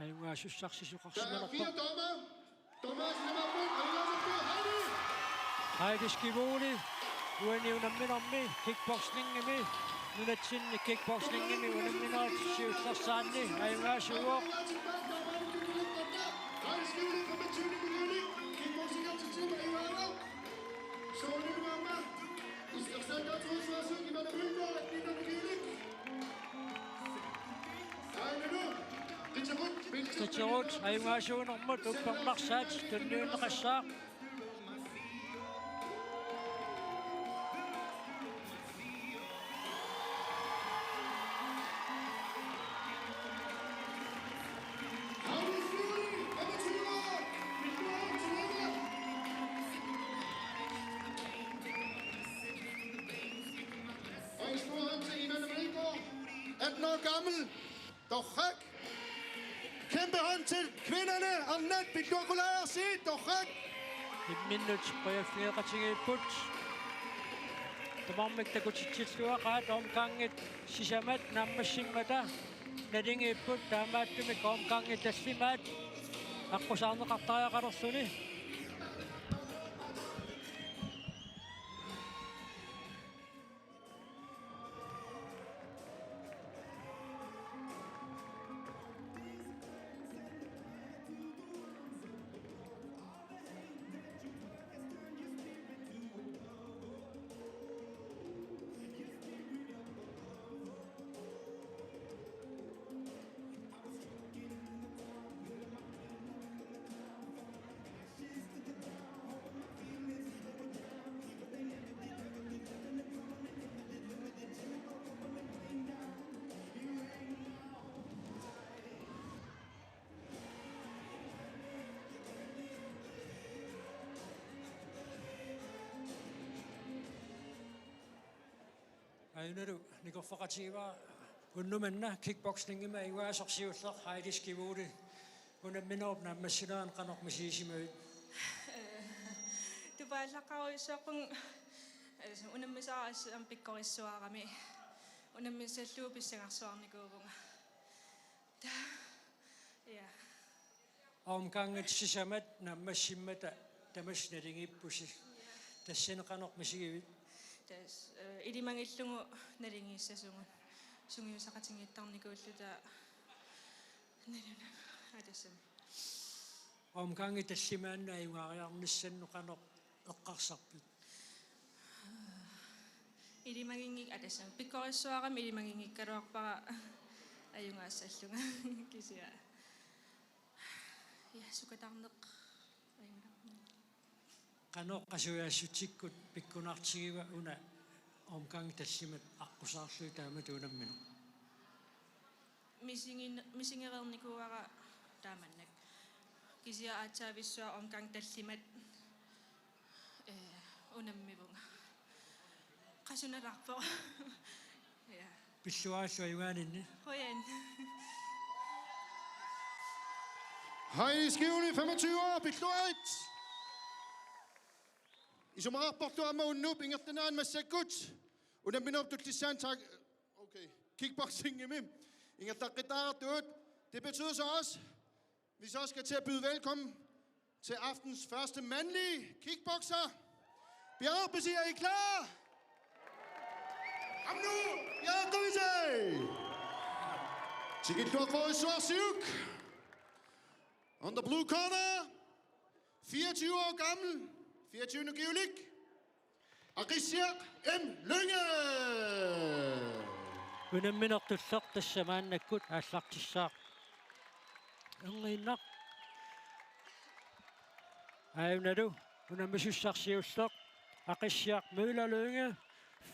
Ajugaasussarsisoqarsimanerpoq. Der er fire dommer. Dommer, Heidi. Heidi Skivoli, uani unamminermi kickboxingimi, nunatsinni kickboxingimi unamminerup siullersaanni ajugaasuuvoq. Heidi Skivoli, femogtyve. Qiterut ajugaasuunermut uppernarsat tunniunneqassaaq. Og en stor hånd til Ivana Mølgaard, atten år gammel. Torrak. Kæmpe hånd til kvinderne. Arnat, pilluaqqulaarsi, torrak. Imminnut qujaffigeqatigiipput. Tamarmik takutitsilluaqaat omgangit sisamat naammassimmata naligiipput, taamaattumik omgangit tallimaat aqqusaarneqartariaqalerluni. Ajunalu nikorfaqatigivara unnuk manna kickboxingimi ajugaasoq siulleq Heidi Skivoli. Unamminerup naammassinerani qanoq misigisimavit? Tupaallaqqaarujussuarpunga, altså, unammisara assut aamma pikkorissuarami. Unammissallugu pissangarsuarnikuuvunga. Ta-, ja. Omgangit sisamat naammassimmata tamassi naligiippusi. Tassani qanoq misigivit? Tas-, øh, ilimagillugu naligiissasugut. Sungiusaqatigiittarnikuulluta nalunanngilanga tassami. Omgangit tallimaannut ajugaariarnissannut qanoq eqqarsarpit? Ilimaginngik-, aa, tassami pikkorissuarami ilimaginngikkaluarpara ajugaassallunga kisianni. Ja, sukatarneq. Ajunngilaq. Qanoq qasujaassutsikkut pikkunartigiva una omgang tallimat aqqusaarlugit taamatut unammineq? Misigin-, misigereernikuuara taamannak. Kisianni aatsaavissuaq omgang tallimat, ee, unammivunga. Qasunaalaarpoq. Ja. Pilluarillu ajugaaninni. Qujan. Heidi Skivoli, femogtyve år, pilluarit. Isumaqarporlu aamma unnuup ingerlanerani massakkut unamminerup tullissaani taak-, okay, kickboxingimi ingerlaqqittariaqartugut. Det betyder så også, vi så skal til at byde velkommen til aftens første mandlige kickboxer. Bjarke, er I klar? Kom nu, Bjarke Riise! Tikilluaqqorujussuarsiuk. On the blue corner, fireogtyve år gammel, fireogtyve ukiulik, Aqissiaq M. Lynge. Unamminertulleq tassa maannakkut aallartissaaq. Erniinnaq. Aajuna unammisussasoq siulleq Aqissiaq Møller Lynge,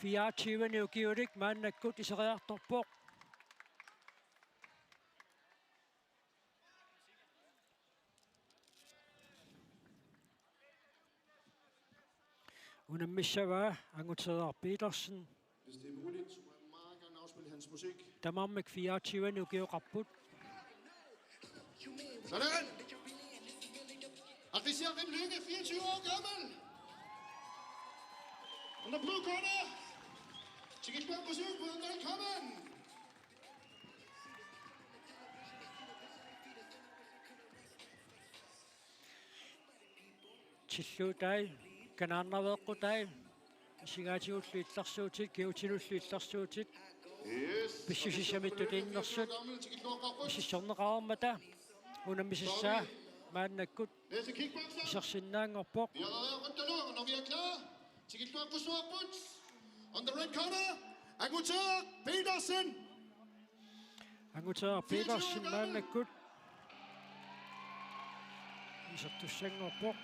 fireogtyve ukiulik, maannakkut iseriartorpoq. Unammissavaa Anguteeraq Petersen. Hvis det er muligt, så må jeg meget gerne afspille hans musik. Tamarmik fireogtyve ukioqarput. Sådan. Aqissiaq Lynge, fireogtyve år gammel. On the blue corner. Tikilluaqqusuk, velkommen. Tilluutai, kanaarnaveeqqutai, isigaatigullu illersuutit, kigutilullu illersuutit. Yes. Pissusissamittut innersut. Misissorneqareermata unammisassaa maannakkut isersinnaanngorpoq. Tikilluaqqussuarput. On the red corner, Anguteeraq Petersen. Anguteeraq Petersen maannakkut isertussanngorpoq.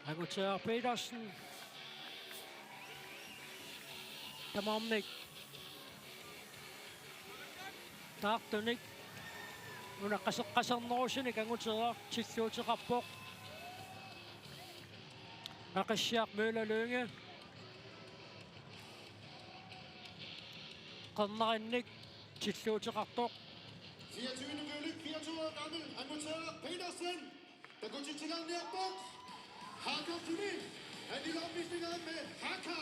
Anguteeraq Petersen. Tamarmik taartunik una qaseqqasernerusunik Anguteeraq tilluuteqarpoq. Aqissiaq Møller Lynge. Qernarinnik tilluuteqartoq. Fireogtyve, fireogtyve år gammel, Anguteeraq Petersen. Takutitsilaarniarpoq. Haka Funi. Anilormisninga med Haka.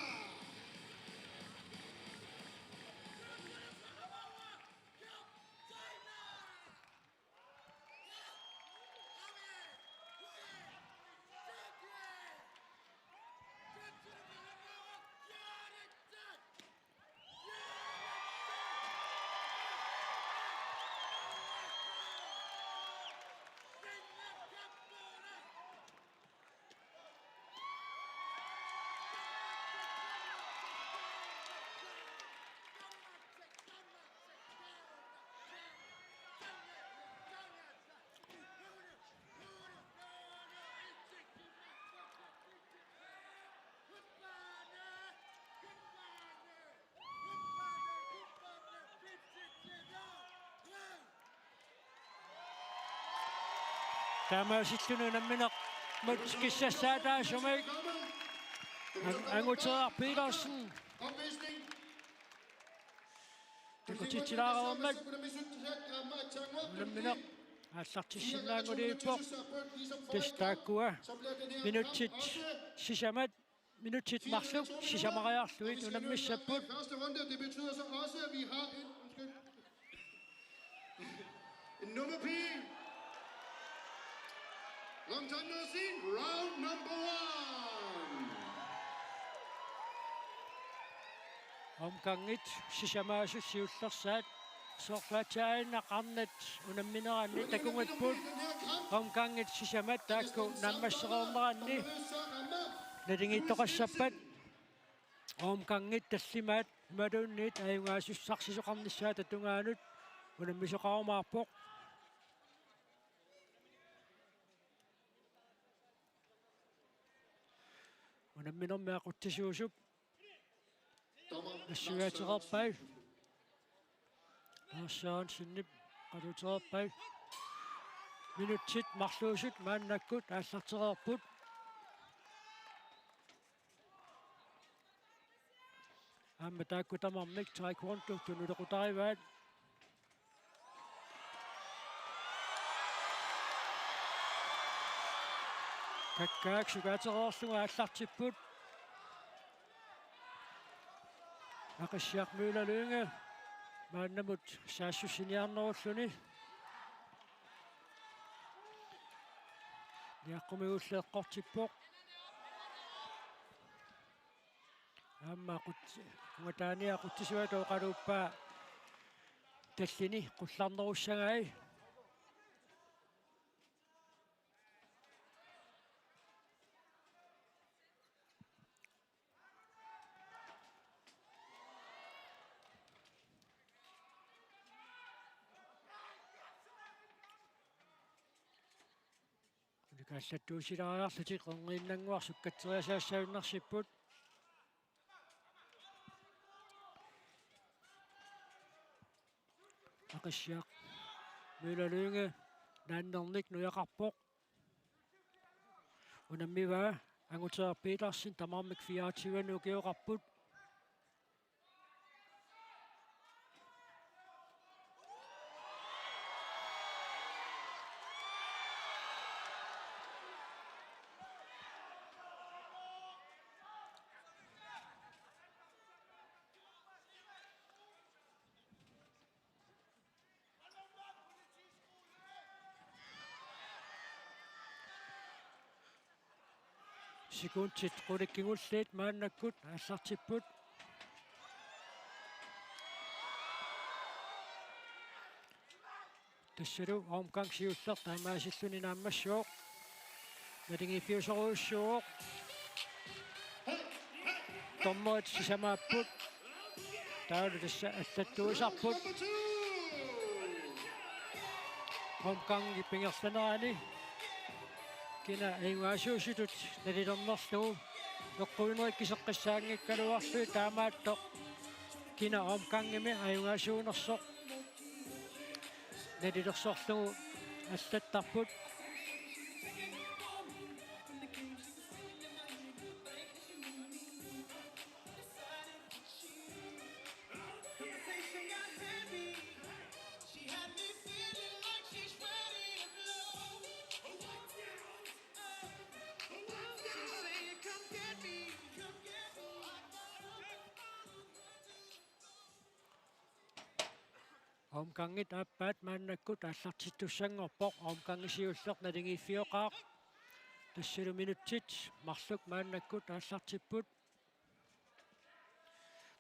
Taamaasilluni unamminermut kissassaataasumik An-, Anguteeraq Petersen. Takutitsilaareermat unammineq aallartissinnaanngorpoq. Tassa taakkua minutsit sisamat, minutsit marluk sisamariarlugit unammissapput. En nummer pige. Long time no see. Round number one. Omgangit sisamaasut siullersaat. Soorlu aatsaannaq arnat unammineranni takugipput. Omgangit sisamat taakku naammassereerneranni naligiittoqassappat. Omgangit tallimaat imaluunniit ajugaasussarsisoqarnissaata tungaanut unammisoqarumaarpoq. Unamminermi aqutsisuusup nassuiaatereerpai. Lars Sørensenip qatuutereerpai. Minutsit marluusut maannakkut aallartereerput. Aamma taakku tamarmik taekwondo tunuliaqutarivaat. Kakkaak sukaatereerlugit aallartipput. Aqissiaq Møller Lynge maannamut saassussiniarnerulluni. Niaqqumigullu eqqortippoq. Aamma qut-, ungataani aqutsisuata oqaluuppaa tallini qullarnerussagai. Ulikaallattuusilaariarlutik qerniinnannguaq sukkatseriasaassagunarsipput. Aqissiaq Møller Lynge naannernik nujaqarpoq. Unammivaa Anguteeraq Petersen, tamarmik fireogtyve ukioqarput. Sekundit qulit kingulliit maannakkut aallartipput. Tassalu omgang siulleq taamaasilluni naammassivoq. Naligiiffiusorujussuuvoq. Dommerit sisamaapput. Taavalu tassa allattuisarput. Omgangi pingerlanerani kina ajugaasuusutut nalilernerlugu meqquinerit kiseqqissaanngikkaluarlugit, taamaattoq kina omgangimi ajugaasuunersoq nalilersorlugu allattarput. Omgangit aappaat maannakkut aallartittussanngorpoq, omgangi siulleq naligiiffioqaaq. Tassalu minutsit marluk maannakkut aallartipput.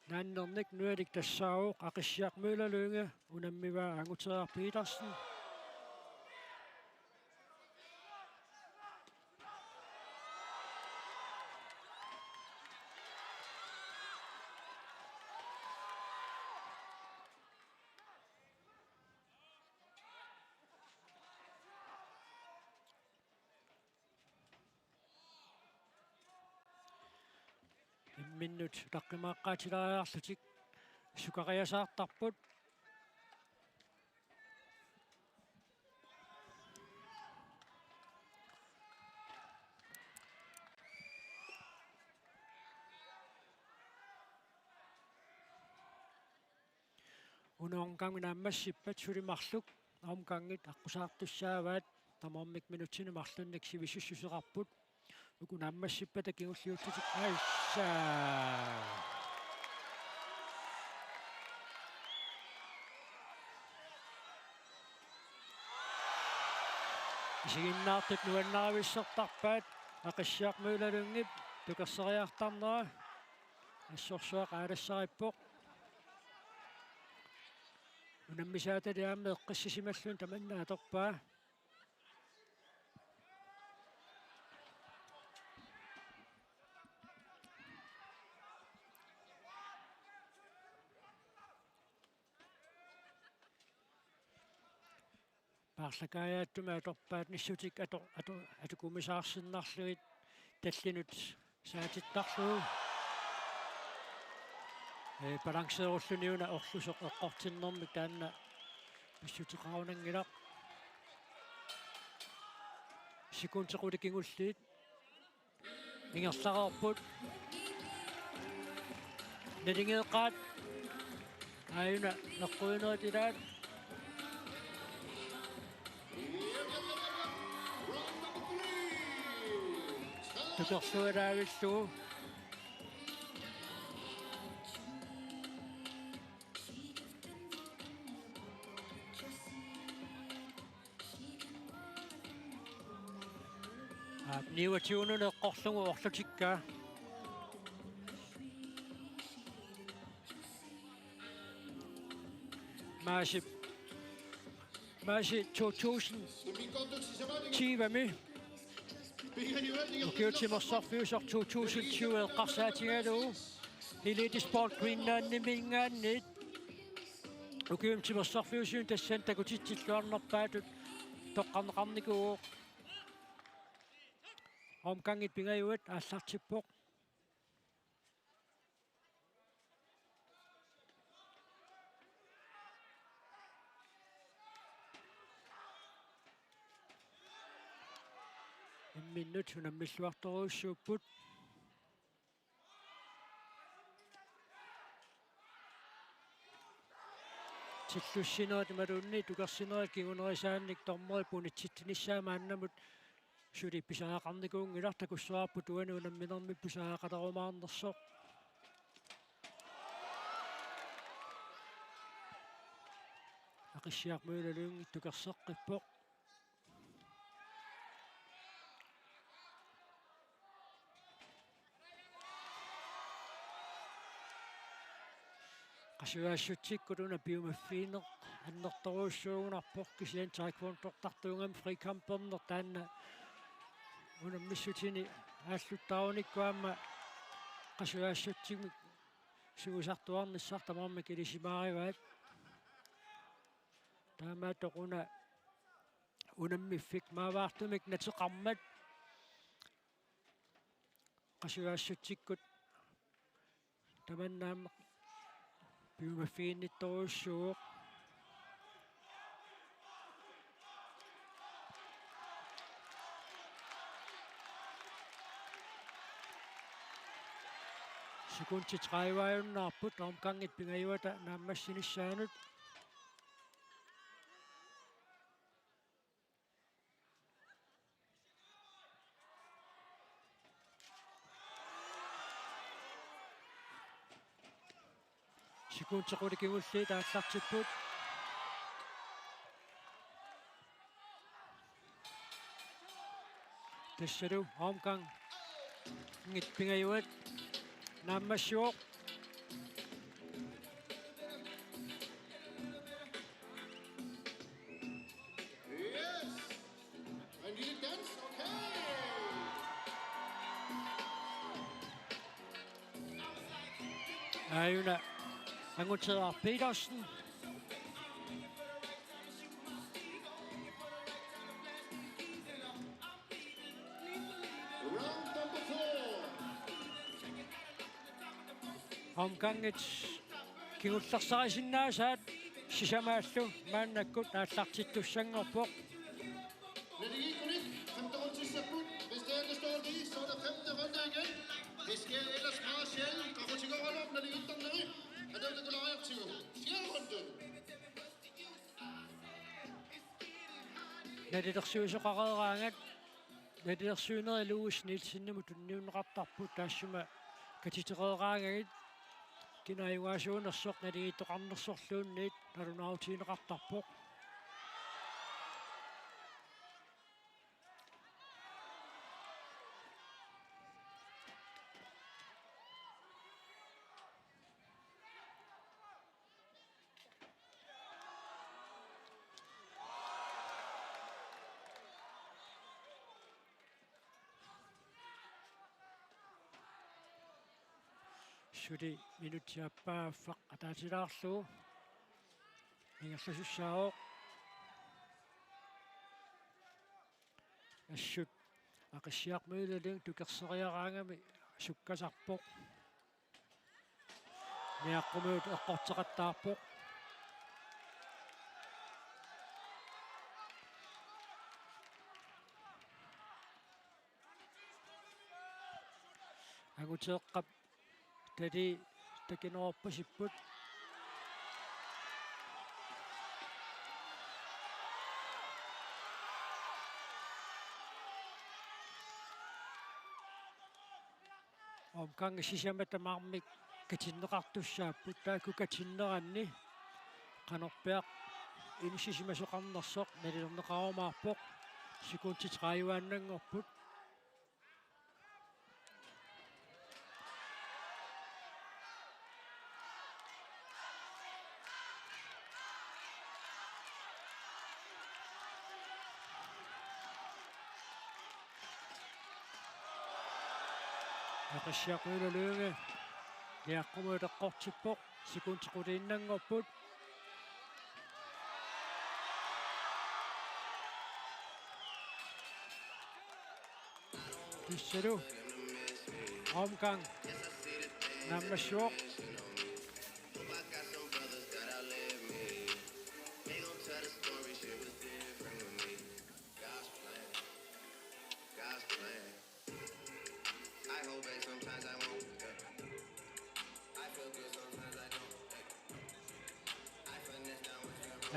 Naannernik nujalik tassaavoq Aqissiaq Møller Lynge, unammivaa Anguteeraq Petersen. Imminnut utaqqimaaqqaatilaariarlutik sukariasaartarput. Una omgangi naammassippat suli marluk omgangit aqqusaartussaavaat, tamarmik minutsini marlunnik sivisussuseqarput. Uku naammassippata kingulliullutik, aissa. Isiginnaartut nuannarivissortarpaat, Aqissiaq Møller Lyngep tukerseriartarnera. Assorsuaq aalassarippoq. Unammisaatali aamma eqqissisimalluni tamanna atorpaa. Paarlakaajaatsumik atorpaat, nissutik ato-, ato-, atukumisaarsinnarlugit tallinut saatittarlugu. Ee, balanceerulluni una orlusoq eqqortinnermik taanna pissuteqarunanngilaq. Sekundit qulit kingulliit ingerlareerput. Naligeeqqaat. Aajuna meqquinerit ilaat. Tukersualaavillugu. Aap, niuatigununa eqqorlugu orlutikkaa. Maasi, Maasi to tusind tyve-mi ukiut timersorfiusoq to tusind tyve eqqarsaatigalugu Elite Sport Greenlandimiingaanniit ukiut timersorfiusuni tassani takutitsilluarnerpaatut toqqarneqarnikuuvoq. Omgangit pingajuat aallartippoq. Imminnut unammilluartorujussuupput. Tillussinerit imaluunniit tukersinerit kingunerisaannik dommerit punitsitsinissaat maannamut suli pisariaqarnikuunngilaq, takussavarput uani unamminermi pisariaqalerumaarnersoq. Aqissiaq Møller Lynge tukerseqqippoq. Qasujaassutsikkut una piumaffigineq annertoorujussuugunarpoq, kisianni taekwondortartuugami frikamperneq taanna unammissutini aalluttaarunikkut aamma qasujaassutsikkut suusartuarnissaq tamarmik ilisimaarivaat. Taamaattoq una unammiffik maavaartumik nateqarmat qasujaassutsikkut tamanna aamma piumaffiginnittorujussuuvoq. Sekundit tredive-ajunnaarput omgangit pingajuata naammassinissaanut. Sekundit qulit kingulliit aallartipput. Tassalu omgangit pingajuat naammassivoq. Yes! En lille dans, okay! Aajuna Anguteeraq Petersen. Round number four. Omgangit kingullersarisinnaasaat sisamaallu maannakkut aallartittussanngorpoq. Naligiikkunik femten rundisapput, hvis det ellers står lige, så er der femte runde igen. Det sker ellers meget sjældent. Qaqutigooraluk naligiittarneri, atortakulaariartigu. Fjerde runde. Nalilersuisoqareeraangat, nalilersuinerit Louis Nielsenimut tunniunneqartarput, taassuma katitereeraangagit kina ajugaasuunersoq naligiittoqarnersorluunniit nalunaarutigineqartarpoq. Suli minutsit aappaaffaq ataatilaarlugu ingerlasussaavoq. Assut Aqissiaq Møller Lynge tukerseriaraangami sukkasarpoq. Niaqqumiut eqqorteqattaarpoq. Anguteeqqap talii takineqarpasipput. Omgangit sisamat tamarmik katinneqartussaapput, taakku katinneranni qanorpiaq inissisimasoqarnersoq nalilerneqarumaarpoq, sekundit tredive-annanngorput. Aqissiaq Møller Lynge niaqqumut eqqortippoq, sekundit quliinnanngorput. Tassalu omgang naammassivoq.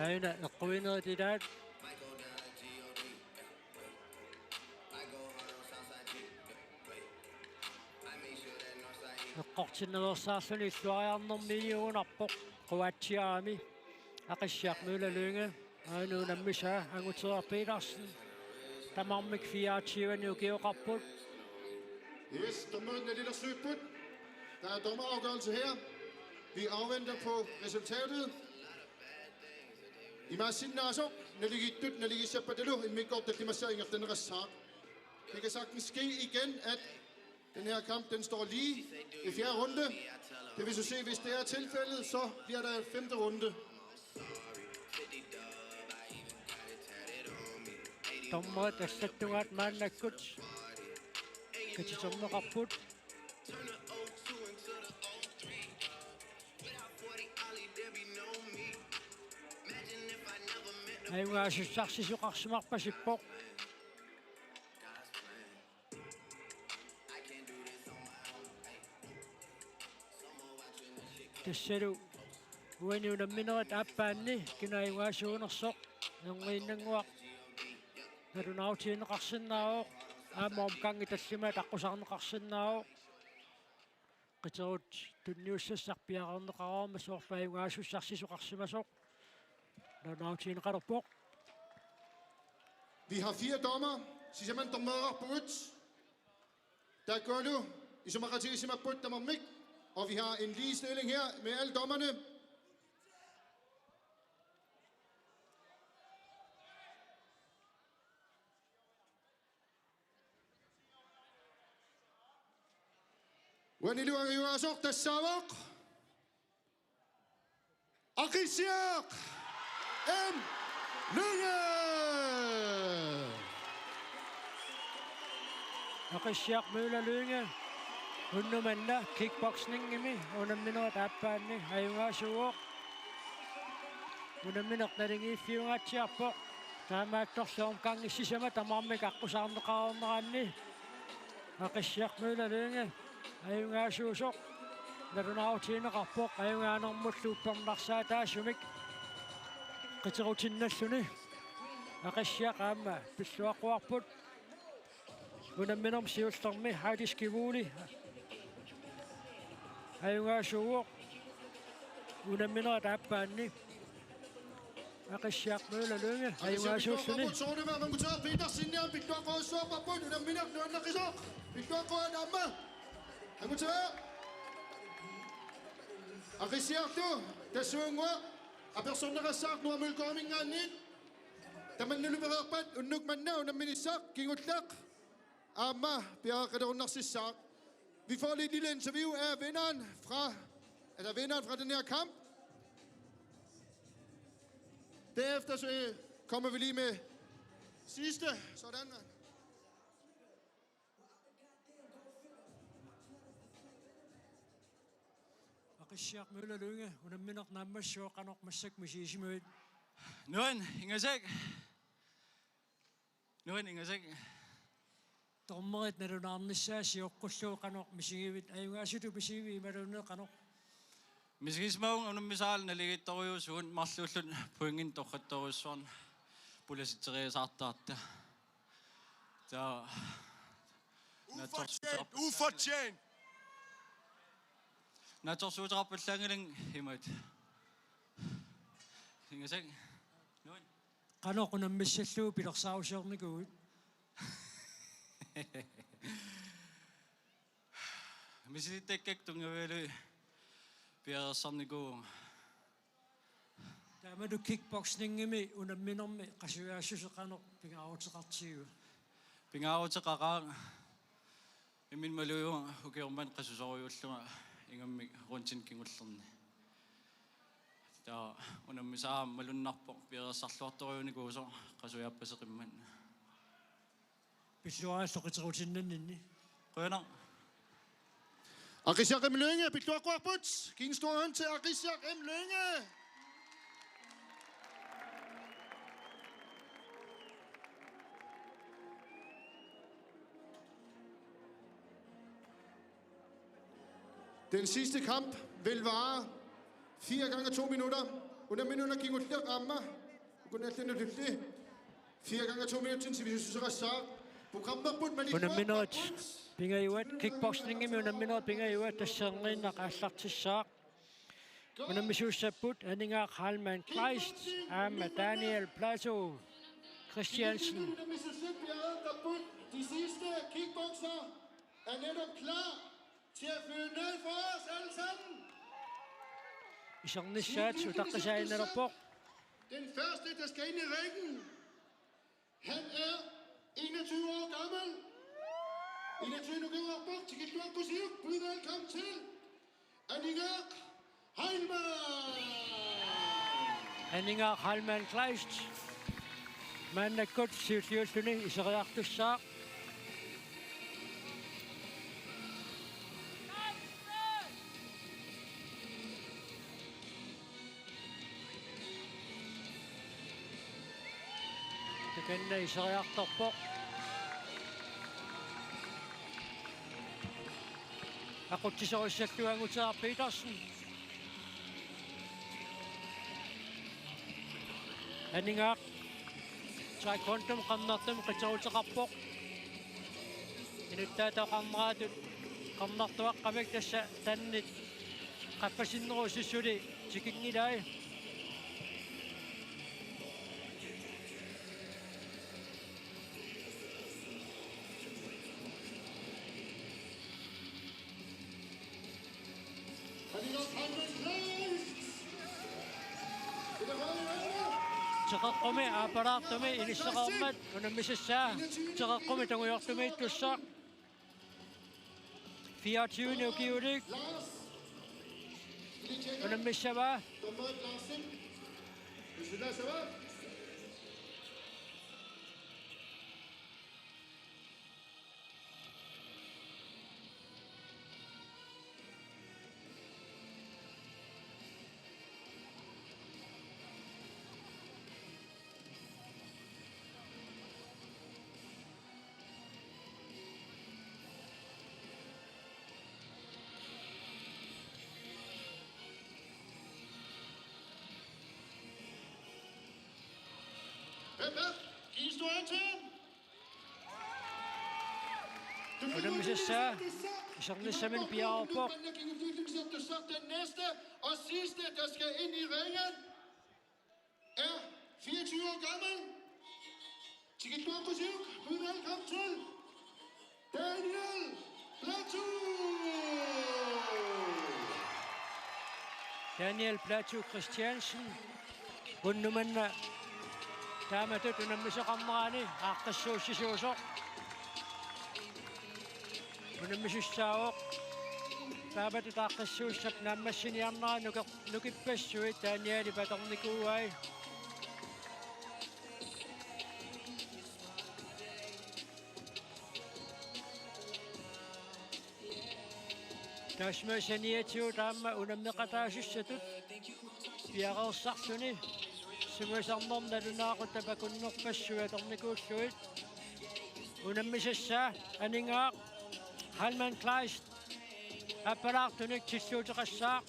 Aajuna eqquinerit ilaat. Eqqortinnaveersaarluni illuariarnermi iliugunarpoq quaatsiarami. Aqissiaq Møller Lynge, aajuna unammisaa Anguteriaq Petersen. Tamarmik fireogtyvenik ukioqarput. Yes, dommerit nalilersuipput. Der er dommerafgørelse her. Vi afventer på resultatet. Imaassinnaasoq naligittut naligiissappatalu immikkoortoq tallimassaa ingerlanneqassaaq. Det kan sagtens ske igen, at den her kamp, den står lige i fjerde runde. Det vil vi så se, hvis det er tilfældet, så bliver der femte runde. Dommerit allattugaat maannakkut katiterneqarput. Ajugaasussarsisoqarsimarpasippoq. Tassalu uani unamminerit aappaanni kina ajugaasuunersoq, erniinnannguaq nalunaarutigineqarsinnaavoq, aamma omgangi tallimat aqqusaarneqarsinnaavoq. Qiterut tunniussassaq piareerneqareermat soorlu ajugaasussarsisoqarsimasoq nalunaarutigineqalerpoq. Vi har fire dommer. Sisamanna dommereqarpugut. Taakkualu isumaqatigiissimapput tamarmik. Og vi har en lige stilling her med alle dommerne. Uanilu angajugaasoq tassaavoq Aqissiaq M. Lynge. Aqissiaq Møller Lynge. Unnuk manna kickboxingimi unamminerit aappaanni ajugaasuuvoq. Unammineq naligiiffiungaatsiarpoq. Taamaattorli omgangit sisamat tamarmik aqqusaarneqareerneranni Aqissiaq Møller Lynge ajugaasuusoq nalunaarutigineqarpoq, ajugaanermullu uppernarsaataasumik qiterutinnalluni. Aqissiaq aamma pilluaqquarput. Unamminermi siullermi Heidi Skivuli ajugaasuuvoq unamminerit aappaanni. Aqissiaq Møller Lynge ajugaasuulluni. Soorunami Anguteriaq Petersen aamma pilluaqquarujussuarparput, unammineq nuannaqisoq. Pilluaqquaat aamma. Anguteriaq. Aqissiarlu tassuunnguaq apersorneqassaaq Nuummi Mølgaardinngaanniit. Tamannalu pereerpat unnuk manna unamminissaq kingulleq aamma piareeqqalerunnarsissaaq. Vi får lige et lille interview af vinderen fra, altså vinderen fra den her kamp. Derefter så, øh, kommer vi lige med sidste. Sådan, mand. Aqissiaq Møller Lynge, unammineq naammassivoq, qanoq massakkut misigisimavit? Nuann' ingasak. Nuann' ingasak. Dommerit nalunaarnissaat sioqqullugu qanoq misigivit? Ajugaasutut misigivit imaluunniit qanoq? Misigisimavunga unammisaarlunga naligiittorujuusugut, marluulluta pointinik torrattorujussuarnik pulasitseriasaartarluta. Taava Ufortjent! Ufortjent! Naatsorsuuteqarpallaanngilanga imaat. Ingasak. Nuann'. Qanoq unammissallugu pilersaarusiornikuuit? Misilittakkakka tunngavigalugit piareersarnikuuvunga. Taamatut kickboxingimi unamminermi qasujaassuseq qanoq pingaaruteqartigiva? Pingaaruteqaqaaq. Imminut malugivunga ukioq manna qasusorujuullunga ingammik rundini kingullerni. Taava unammisara malunnarpoq piareersarluartorujunikuusoq qasujaappaseqimmat. Pilluarit soqutinnginninni. Qujanaq. Aqisiaq M. Lynge, pilluaqquarput. Kigen Store til Aqisiaq M. Lynge. Den sidste kamp vil vare fire gange to minutter. Unammineq una kingulleq aamma. Kun allanut tulli. Fire gange to minutter til vi synes, at programmet på Malik. Unamminerit pingajuat, kickboxingimi unamminerit pingajuat, tassa erngiinnaq aallartissaaq. Unammisuussapput Aningaaq Heilmann Kleist aamma Daniel Platou Christiansen. De sidste kickboxer er netop klar til at fyre ned for os alle sammen. Isernissaat utaqqisaaginnarpoq. Den første, der skal ind i ringen, han er enogtyve år gammel. Enogtyve nu går op til Gitluak Kusiuk. Byd velkommen til Aningaaq Heilmann. Aningaaq Heilmann Kleist. Maannakkut siulliulluni iseriartussaaq. Takanna iseriartorpoq. Aqutsisorissallugu Angutaaq Petersen. Aningaaq taekwondomik qernertumik qiteruteqarpoq. Inuttaata oqarnerattut qernertuaqqamik tassa tannit qaffasinnerusoq suli tikinngilai. Teqeqqumi aappalaartumi inissaqarmat unammisassaa teqeqqumi tungujortumiittussaq. Fireogtyve ukiulik unammissavaa. Hvem er? Giv en stor hånd til ham. Unammisassaa isernissaminut piareerpoq. Den næste og sidste, der skal ind i ringen, er fireogtyve år gammel. Tikitluaqqusuk, byd velkommen til Daniel Platou. Daniel Platou Christiansen. Unnuk manna taamatut unammisoqarnerani aaqqissuussisuusoq. Unammisussaavoq. Taamatut aaqqissuussap naammassiniarnera nuker-, nukippassuit Danielip atornikuuai. Taassuma saniatigut aamma unammeqataasussatut piareersarluni sungiusarnermi nalunaaqutap akunnerpassuit atornikuullugit. Unammisassaa Aningaaq Heilmann Kleist aappalaartunik tilluuteqassaaq.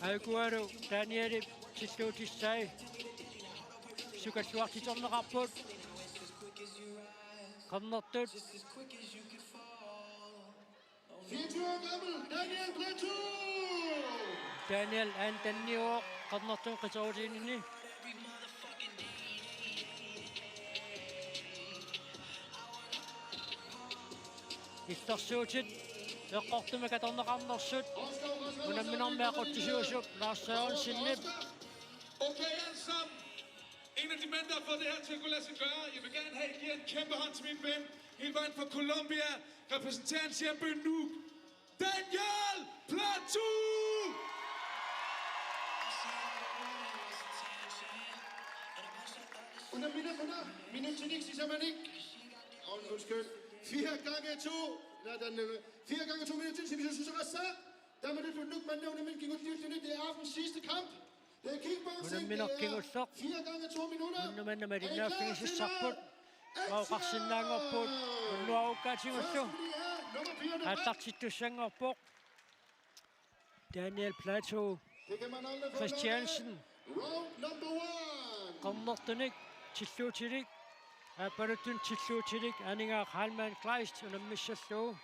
Aikualu Danielip tilluutissai sukalluartiterneqarput. Qernertut. Daniel Anthony-uvoq qernertumik qiterutiginini. Illersuutit eqqortumik atorneqarnersut unamminermi aqutsisuusup Lars Sørensenip. Okay, alle sammen. En af de mænd, der har fået det her til at kunne lade sig gøre, jeg vil gerne have, at I giver en kæmpe hånd til min ven. Helt vejen fra Colombia, repræsenterer sin hjemby Nuuk, Daniel Platou! Una minut, una minut, sisamanit. Undskyld. Fire gange to. Nej, den, øh, fire gange to minutter, så vi synes, at der med det for Nuuk, man nævner min king, det er den sidste kamp. Unammineq kingulleq. Unnuk manna malinnaaffigisassaarput. Mauqarsinnaanngorput. Unnuarukkaatigut aallartittussanngorpoq. Daniel Platou Christiansen. Qernertunik tilluutilik. Aappaluttunik tilluutilik. Aningaaq Heilmann Kleist unammissallugu.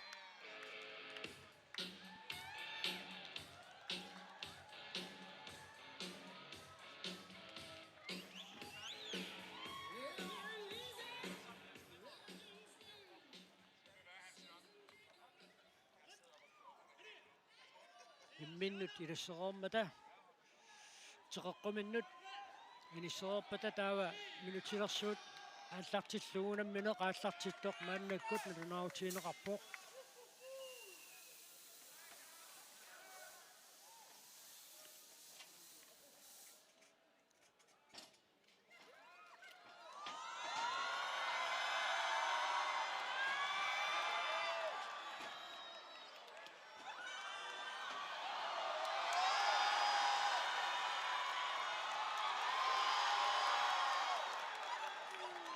Imminnut ilassereermata teqeqquminnut inissereerpata taava minuttilersuut aallartillugu unammineq aallartittoq maannakkut nalunaarutigineqarpoq.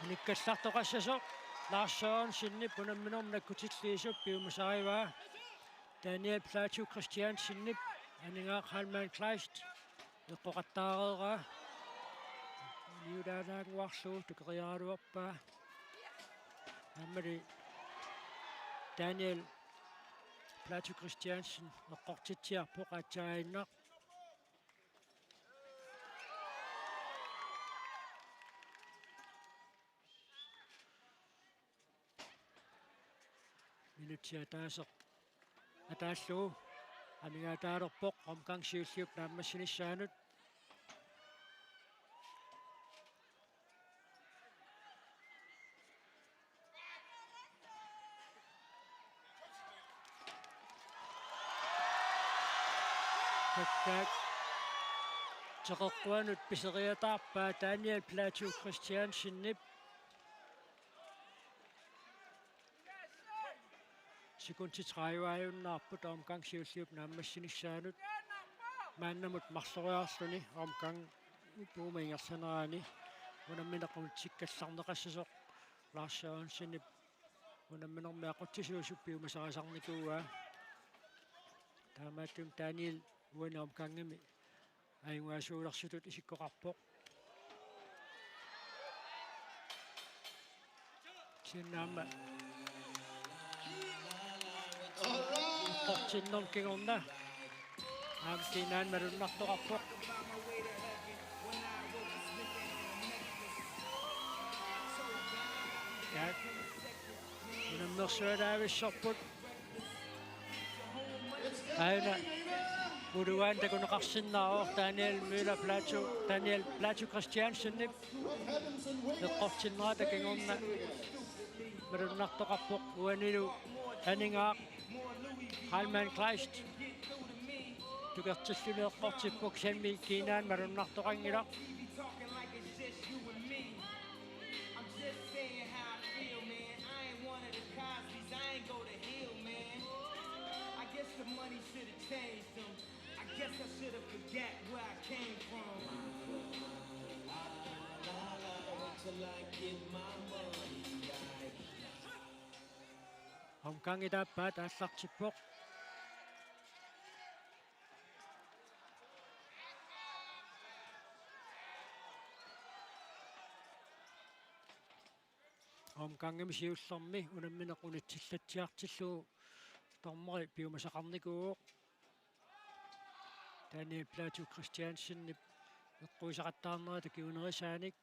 Unikkallartoqassasoq Lars Sørensenip unamminermi nakkutilliisup piumasarivaa. Daniel Platou Christiansenip Aningaaq Heilmann Kleist eqqoqattaareeraa. Niulaalaannguarlugu tukeriaraluarpaa. Aammali Daniel Platou Christiansen eqqortitsiarpoq aatsaaginnaq. Minutsi ataaseq ataallugu amigaataalerpoq omgang siulliup naammassinissaanut. Takkaak teqeqquanut piseriataarpaa Daniel Platou Christiansenip. Sekundit tredive-ajunnaarput omgang siulliup naammassinissaanut. Maannamut marloriarluni omgang uuma ingerlanerani unammineq unitsikkallarneqassasoq Lars Sørensenip unamminermi aqutsisuusup piumasarisarnikuuaa. Taamaattumik Daniel uani omgangimi ajugaasuulersutut isikkoqarpoq. Kisianni aamma eqqortinnermut kingorna aamma kiinaanni malunnartoqarpoq. Ja. Unammersualaavissorput. Aana uluaani takuneqarsinnaavoq Daniel Møller Platou, Daniel Platou Christiansenip eqqortinnerata kingorna malunnartoqarpoq uanilu Aningaaq Heilmann Kleist. Tukertilluni eqqortippoq kisianni kiinaanni malunnartoqanngilaq. I'm just saying how I feel, man. I ain't one of the Cosbys, I ain't go to hell, man. I guess the money should have changed them. I guess I should have forgot where I came from. Till I get my money back. Omgangi taappaat aallartippoq. Omgangimi siullermi unammineq unitsillatsiartillugu dommeri piumasaqarnikuuvoq. Daniel Platou Christiansenip eqquisaqattaarnerata kingunerisaanik.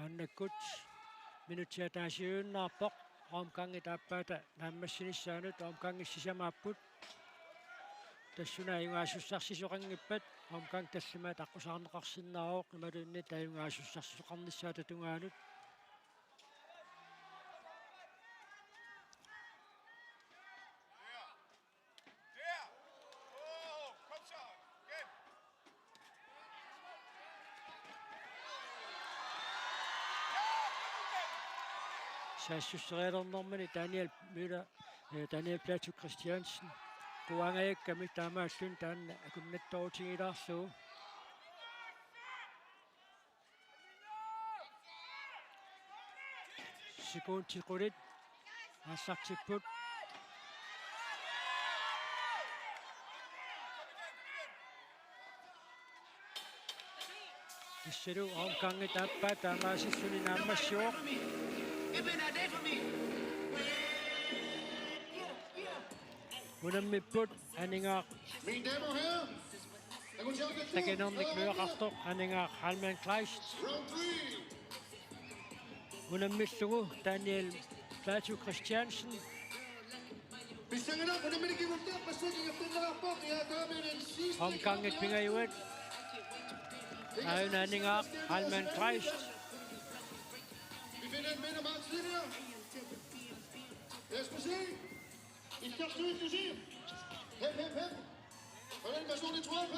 Maannakkut minutsit ataasiinnarpoq omgangit aappaata naammassinissaanut, omgangit sisamaapput. Tassuuna ajugaasussarsisoqanngippat omgang tallimat aqqusaarneqarsinnaavoq, imaluunniit ajugaasussarsisoqarnissaata tungaanut. Saassusserialernermini Daniel Møller, eh, Daniel Platou Christiansen, quangajakkami taamaalilluni taanna akunnattoorutigilaarlugu. Sekundit qulit aallartipput. Tassalu omgangit aappaat taamaasilluni naammassivoq. Unammipput aningaaq. Mine damer og herrer, takanarnik nujaqartoq aningaaq Halman Kleist. Round three. Unammillugu Daniel Platou Christiansen. Pissanganaq unammini kingulleq, passuit ingerlanneqarpoq, ja, dermed den sidste. Omgangit pingajuat. Aajuna aningaaq Halman Kleist. Vi finder en vinder meget tidligere. Lad os få se. Illersuissusi. Hep, hep, hep. Hvordan var så det, tror jeg, på?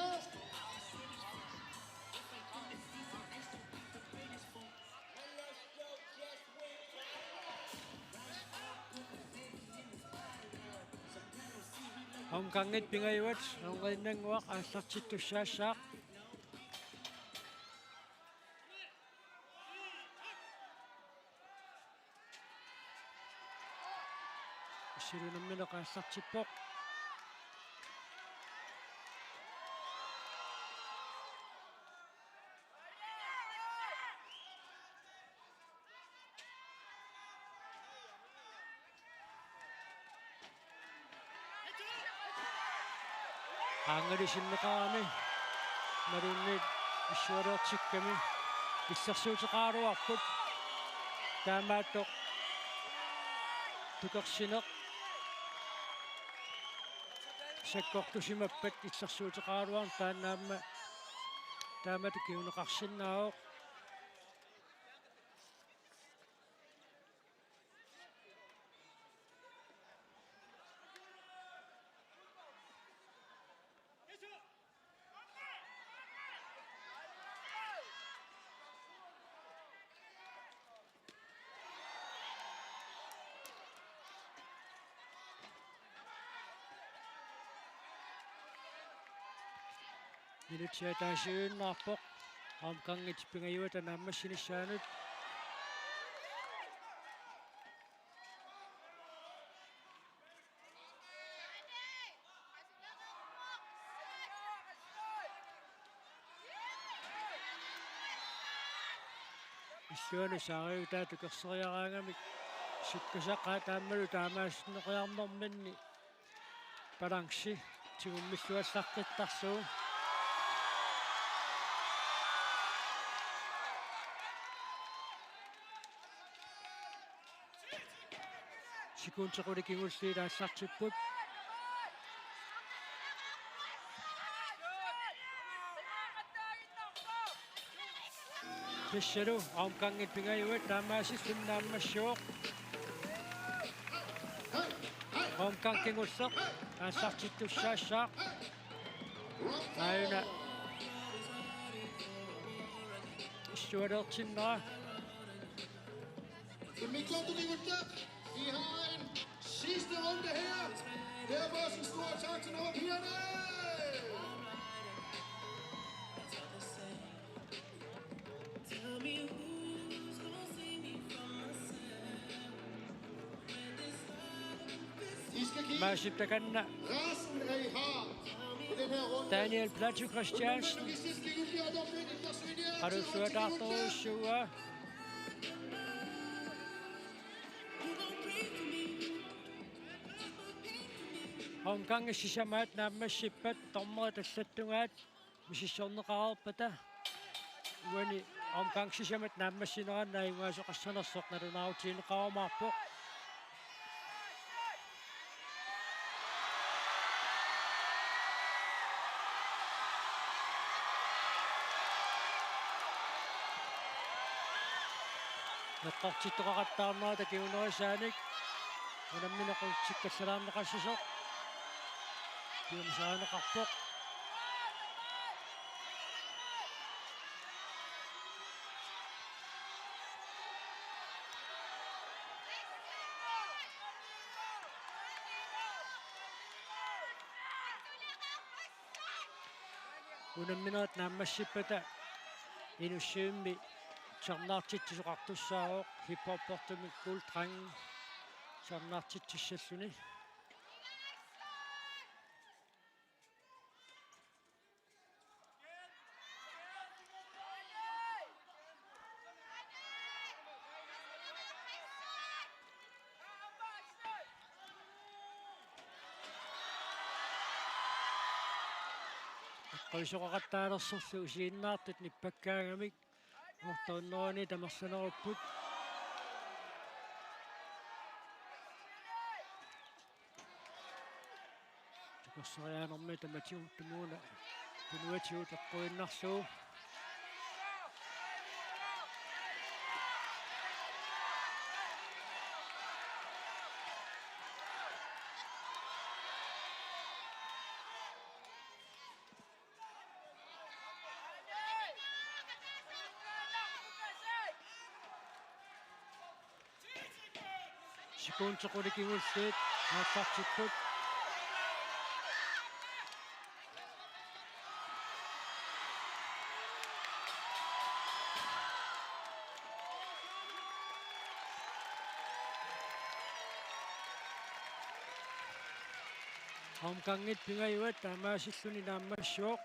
Omgangit pingajuat, erniinnannguaq aallartittussaassaaq. Tassalu unammineq aallartippoq. Qaangali sinneqarami imaluunniit issualiortikkami illersuuteqaraluarput. Taamaattoq tukersineq sakkortusimappat illersuuteqaraluarneq taanna aamma taamatut kinguneqarsinnaavoq. Minutsit ataasiinnarpoq omgangit pingajuata naammassinissaanut. Illuanut saariutaa tukerseriaraangamik sukkasaqaat aammalu taamaassinneqiarnerminni balanci tigummilluallaqqittarlugu. Sekundit qulit kingulliit aallartipput. Tassalu omgangit pingajuat taamaasilluni naammassivoq. Omgang kingulleq aallartittussaassaaq. Aajuna issualiortinnera. Mikko, du kan godt. Vi har en sidste runde her. Derfor også en stor tak til nummer pigerne. I skal give Maasip takanna resten af, I har på den her runde. Daniel Platou Christiansen. Qaluussuataartorujussuuaa. Omgangit sisamaat naammassippat dommerit allattungaat misissorneqareerpata. Uani omgang sisamat naammassineranni ajugaasoqassanersoq nalunaarutigineqarumaarpoq. Eqqortittoqaqattaarnerata kingunerisaanik unammineq qulutsikkallaarneqassasoq piumasarineqarpoq. Unamminerit naammassippata Inussivimmi tusarnaartitsisoqartussaavoq, hiphoppertumik Cool Dreng tusarnaartitsissalluni. Eqquisoqaqattaalersorlu isiginnaartut nippakkaangamik uortarunnerinik tamarluinnarput. Takorsariaanermi tamatigut tumuuna tunuatigut eqquinnarlugu. Sekundit qulit kingulliit aallartipput. Omgangit pingajuat taamaasilluni naammassivoq.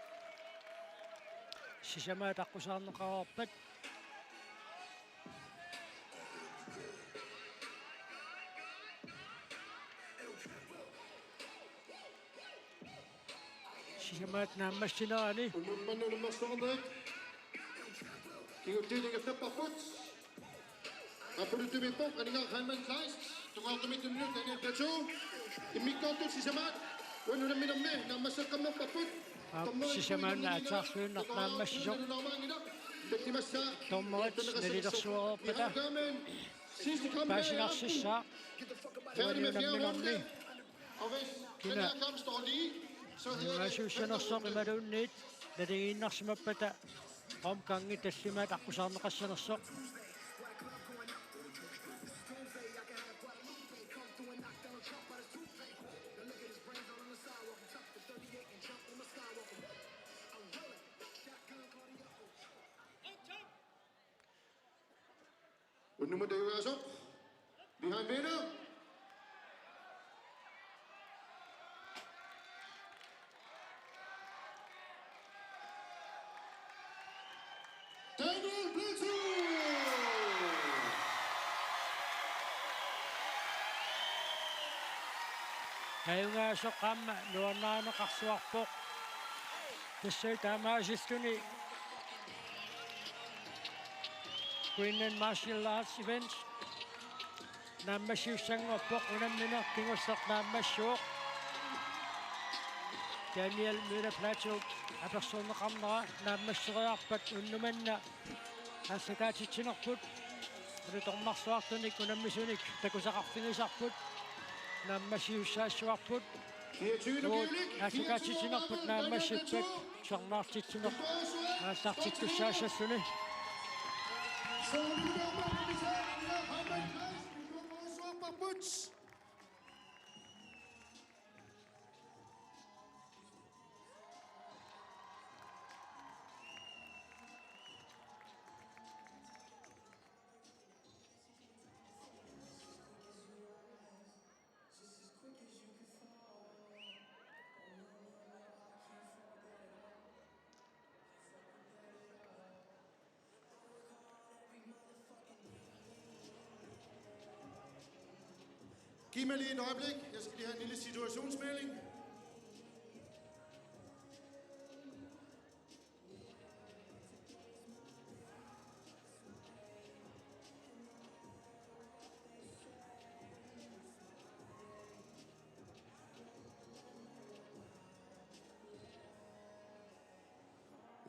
Sisamaat aqqusaarneqareerpat. Sisamaat naammassinerani. Unammineq unammersuarnerit. Kingulliit ingerlapparput. Apuuttumiippoq, aningaaq Heilmann Kleist, tungaanut tunniuttoq Daniel Platou, immikkoortut sisamaat, uani unamminermi naammasseqqammerparput. Aap, sisamaanna aatsaarluinnaq naammassisoq. Dommerit nalilersuereerpata. Paasinarsissaaq. Uani unamminermi. Kina. Aningaasiussanersoq imaluunniit naligiinnarsimappata. Omgangit tallimaat aqqusaarneqassanersoq. Unnumut ajugaasoq. Behind Peter. Daniel Bluetooth. Ajugaasoq aamma nuannaarneqarluarpoq. Tassa taamaasilluni Greenland Martial Arts Event naammassiussanngorpoq, unammineq kingulleq naammassivoq. Daniel Møller Platou apersorneqarnera naammasseriarpat unnuk manna aallakaatitsinerput. Alutornarluartunik unammisunik takusaqarfigisarput. Naammassisussaassavarput. Uut aallakaatitsinerput naammassippat tusarnaartitsineq aallartittussaassalluni. Giv mig lige et øjeblik. Jeg skal lige have en lille situationsmelding.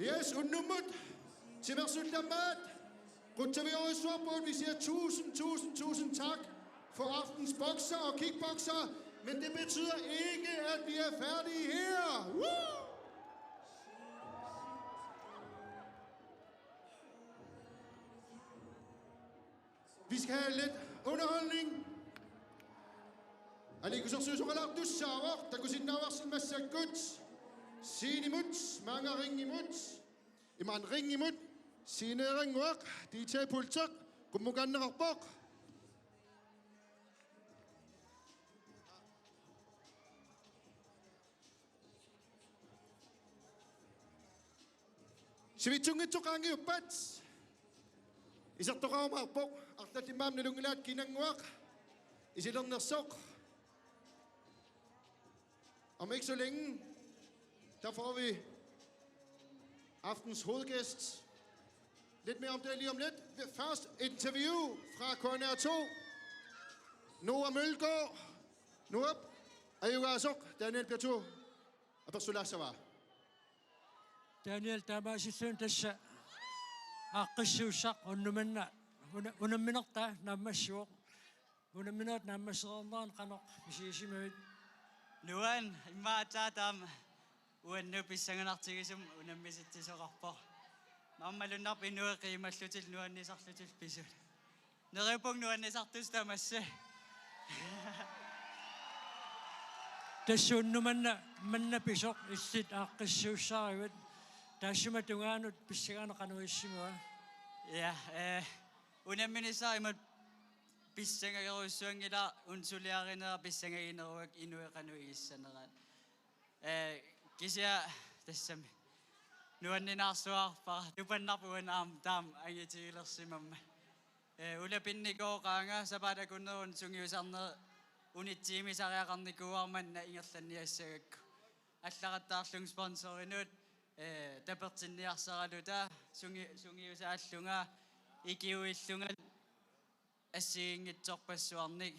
Yes, unnummut timersullammaat qutsaviorujussuarpugut, vi siger tusind, tusind, tusind tak for aftens bokser og kickbokser, men det betyder ikke, at vi er færdige her. Woo! Vi skal have lidt underholdning. Aliikkusersuisoqalaartussaavoq, takusinnaavarsi massakkut scenemut, maanga ringimut, imaluunniit ringimut, sceneerannguaq, D J-pulteq qummukaanneqarpoq. Sivitsunngitsoq qaangiuppat isertoqarumaarpoq, arlallit aamma nalunngilaat kinannguaq isilernersoq. Om ikke så længe, der får vi aftens hovedgæst. Lidt mere om det lige om lidt. Først et interview fra K N R to. Noah Mølgaard. Noah, ajugaasoq, Daniel Piatu. Apersulaassavaa. Daniel, taamaasilluni tassa aaqqissuussaq unnuk manna una-, unamminertaa naammassivoq. Unamminerit naammassereerneranni qanoq misigisimavit? Nuann', immaqa aatsaat taama uannut pissanganartigisumik unammisitsisoqarpoq. Maani malunnarpoq inuit qiimallutillu nuannisarlutillu pisut. Neriuppunga nuannisartusi tamassi. Tassa unnuk manna, manna pisoq illit aaqqissuussaaravit. Taassuma tungaanut pissanganaq qanoq issimava? Ja, eh, unamminissaq imatut pissangagerujussuanngilara, una suliarinera pissangaginerugakkit inuit qanoq igissaneraat. Eh, kisianni tassami nuanninaarsuarpara, tupannarpoq una aamma taama angitigilersimammat. Eh, ulapinnikuuvoq qaanga, sapaatip akunneri una sungiusarneri unitsiimisariaqarnikuuara manna ingerlanniassagakku. Allaqattaarlunga sponsorinut, eh, tapertinniarsaraluta, sungi-, sungiusaallunga, ikiuillunga assigiinngitsorpassuarnik.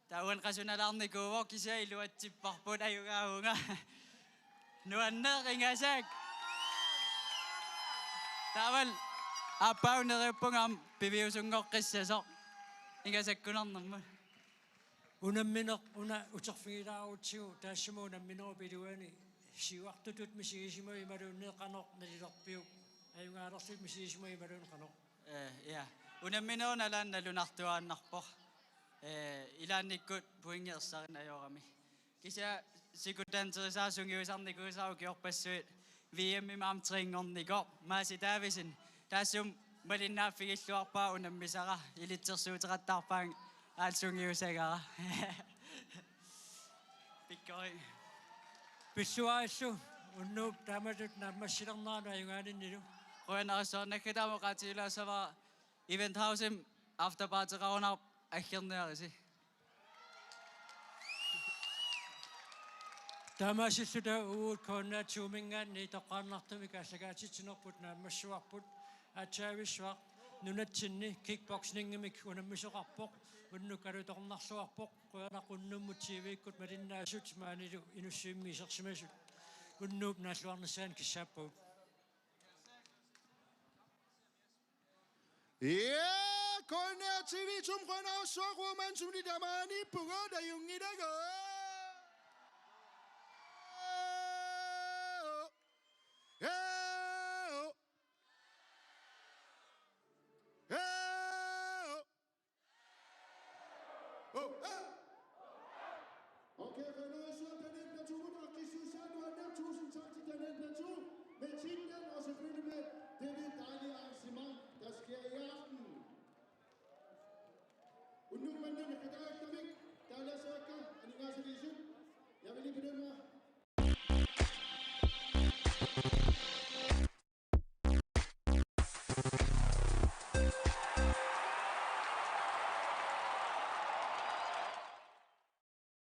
Taava una qasunalaarnikuuvoq, kisianni iluatsipparput, ajugaavunga. Nuanneq, ingasak. Taavalu aappaagu neriuppunga aamma piviusunngoqqissasoq ingasakkunarnermut. Unammineq una uterfigilaarutsigu, taassuma unamminerup iluani siuartutut misigisimavit imaluunniit qanoq nalilerpiuk? Ajugaalerlutit misigisimavit imaluunniit qanoq? Eh, ja. Unamminerup nalaani nalunartuaannarpoq. Eh, ilaannikkut pointit ersarinneq ajorami. Kisianni sikudanserisara sungiusarnikuusara ukiorpassuit V M-imi aamma trænerneqarpoq Maasi Davidsen. Taassuma malinnaaffigilluarpara unammisara, ilitsersuuteqattaarpaannga aamma sungiusagara. Pikkori. Pilluarillu unnuup taamatut naammassilerneranut ajugaaninnillu. Qujanarsuaq, naggat taama oqaatigilaassavara, Event House-imi afterpartyqarunarpoq, aggerniarisi. Taamaasilluta uagut K N R to-minngaanniit toqqaannartumik aallakaatitsinerput naammassivarput. Aatsaavissuaq nunatsinni kickboxingimik unammisoqarpoq, unnuk alutornarluarpoq. Qujanaq unnummut T V-kkut malinnaasut maanilu Inussivimmi isersimasut. Unnuup naalluarnissaanut kissaappagut. Ja, K N R T V-tum qujanarsuaq, uanga manna sumut tamaaniippugut, ajunngilagut. Hej! Hej! Oh, ah! Okay, for nu er så Daniel Platou, der Christian Sandwender. Tusind tak til Daniel Platou med titlen, og selvfølgelig med dette dejlige arrangement, der sker i aften. Unnuk manna naqitaagamik, taalasaakka, aningaasaliisut. Jeg vil lige benytte mig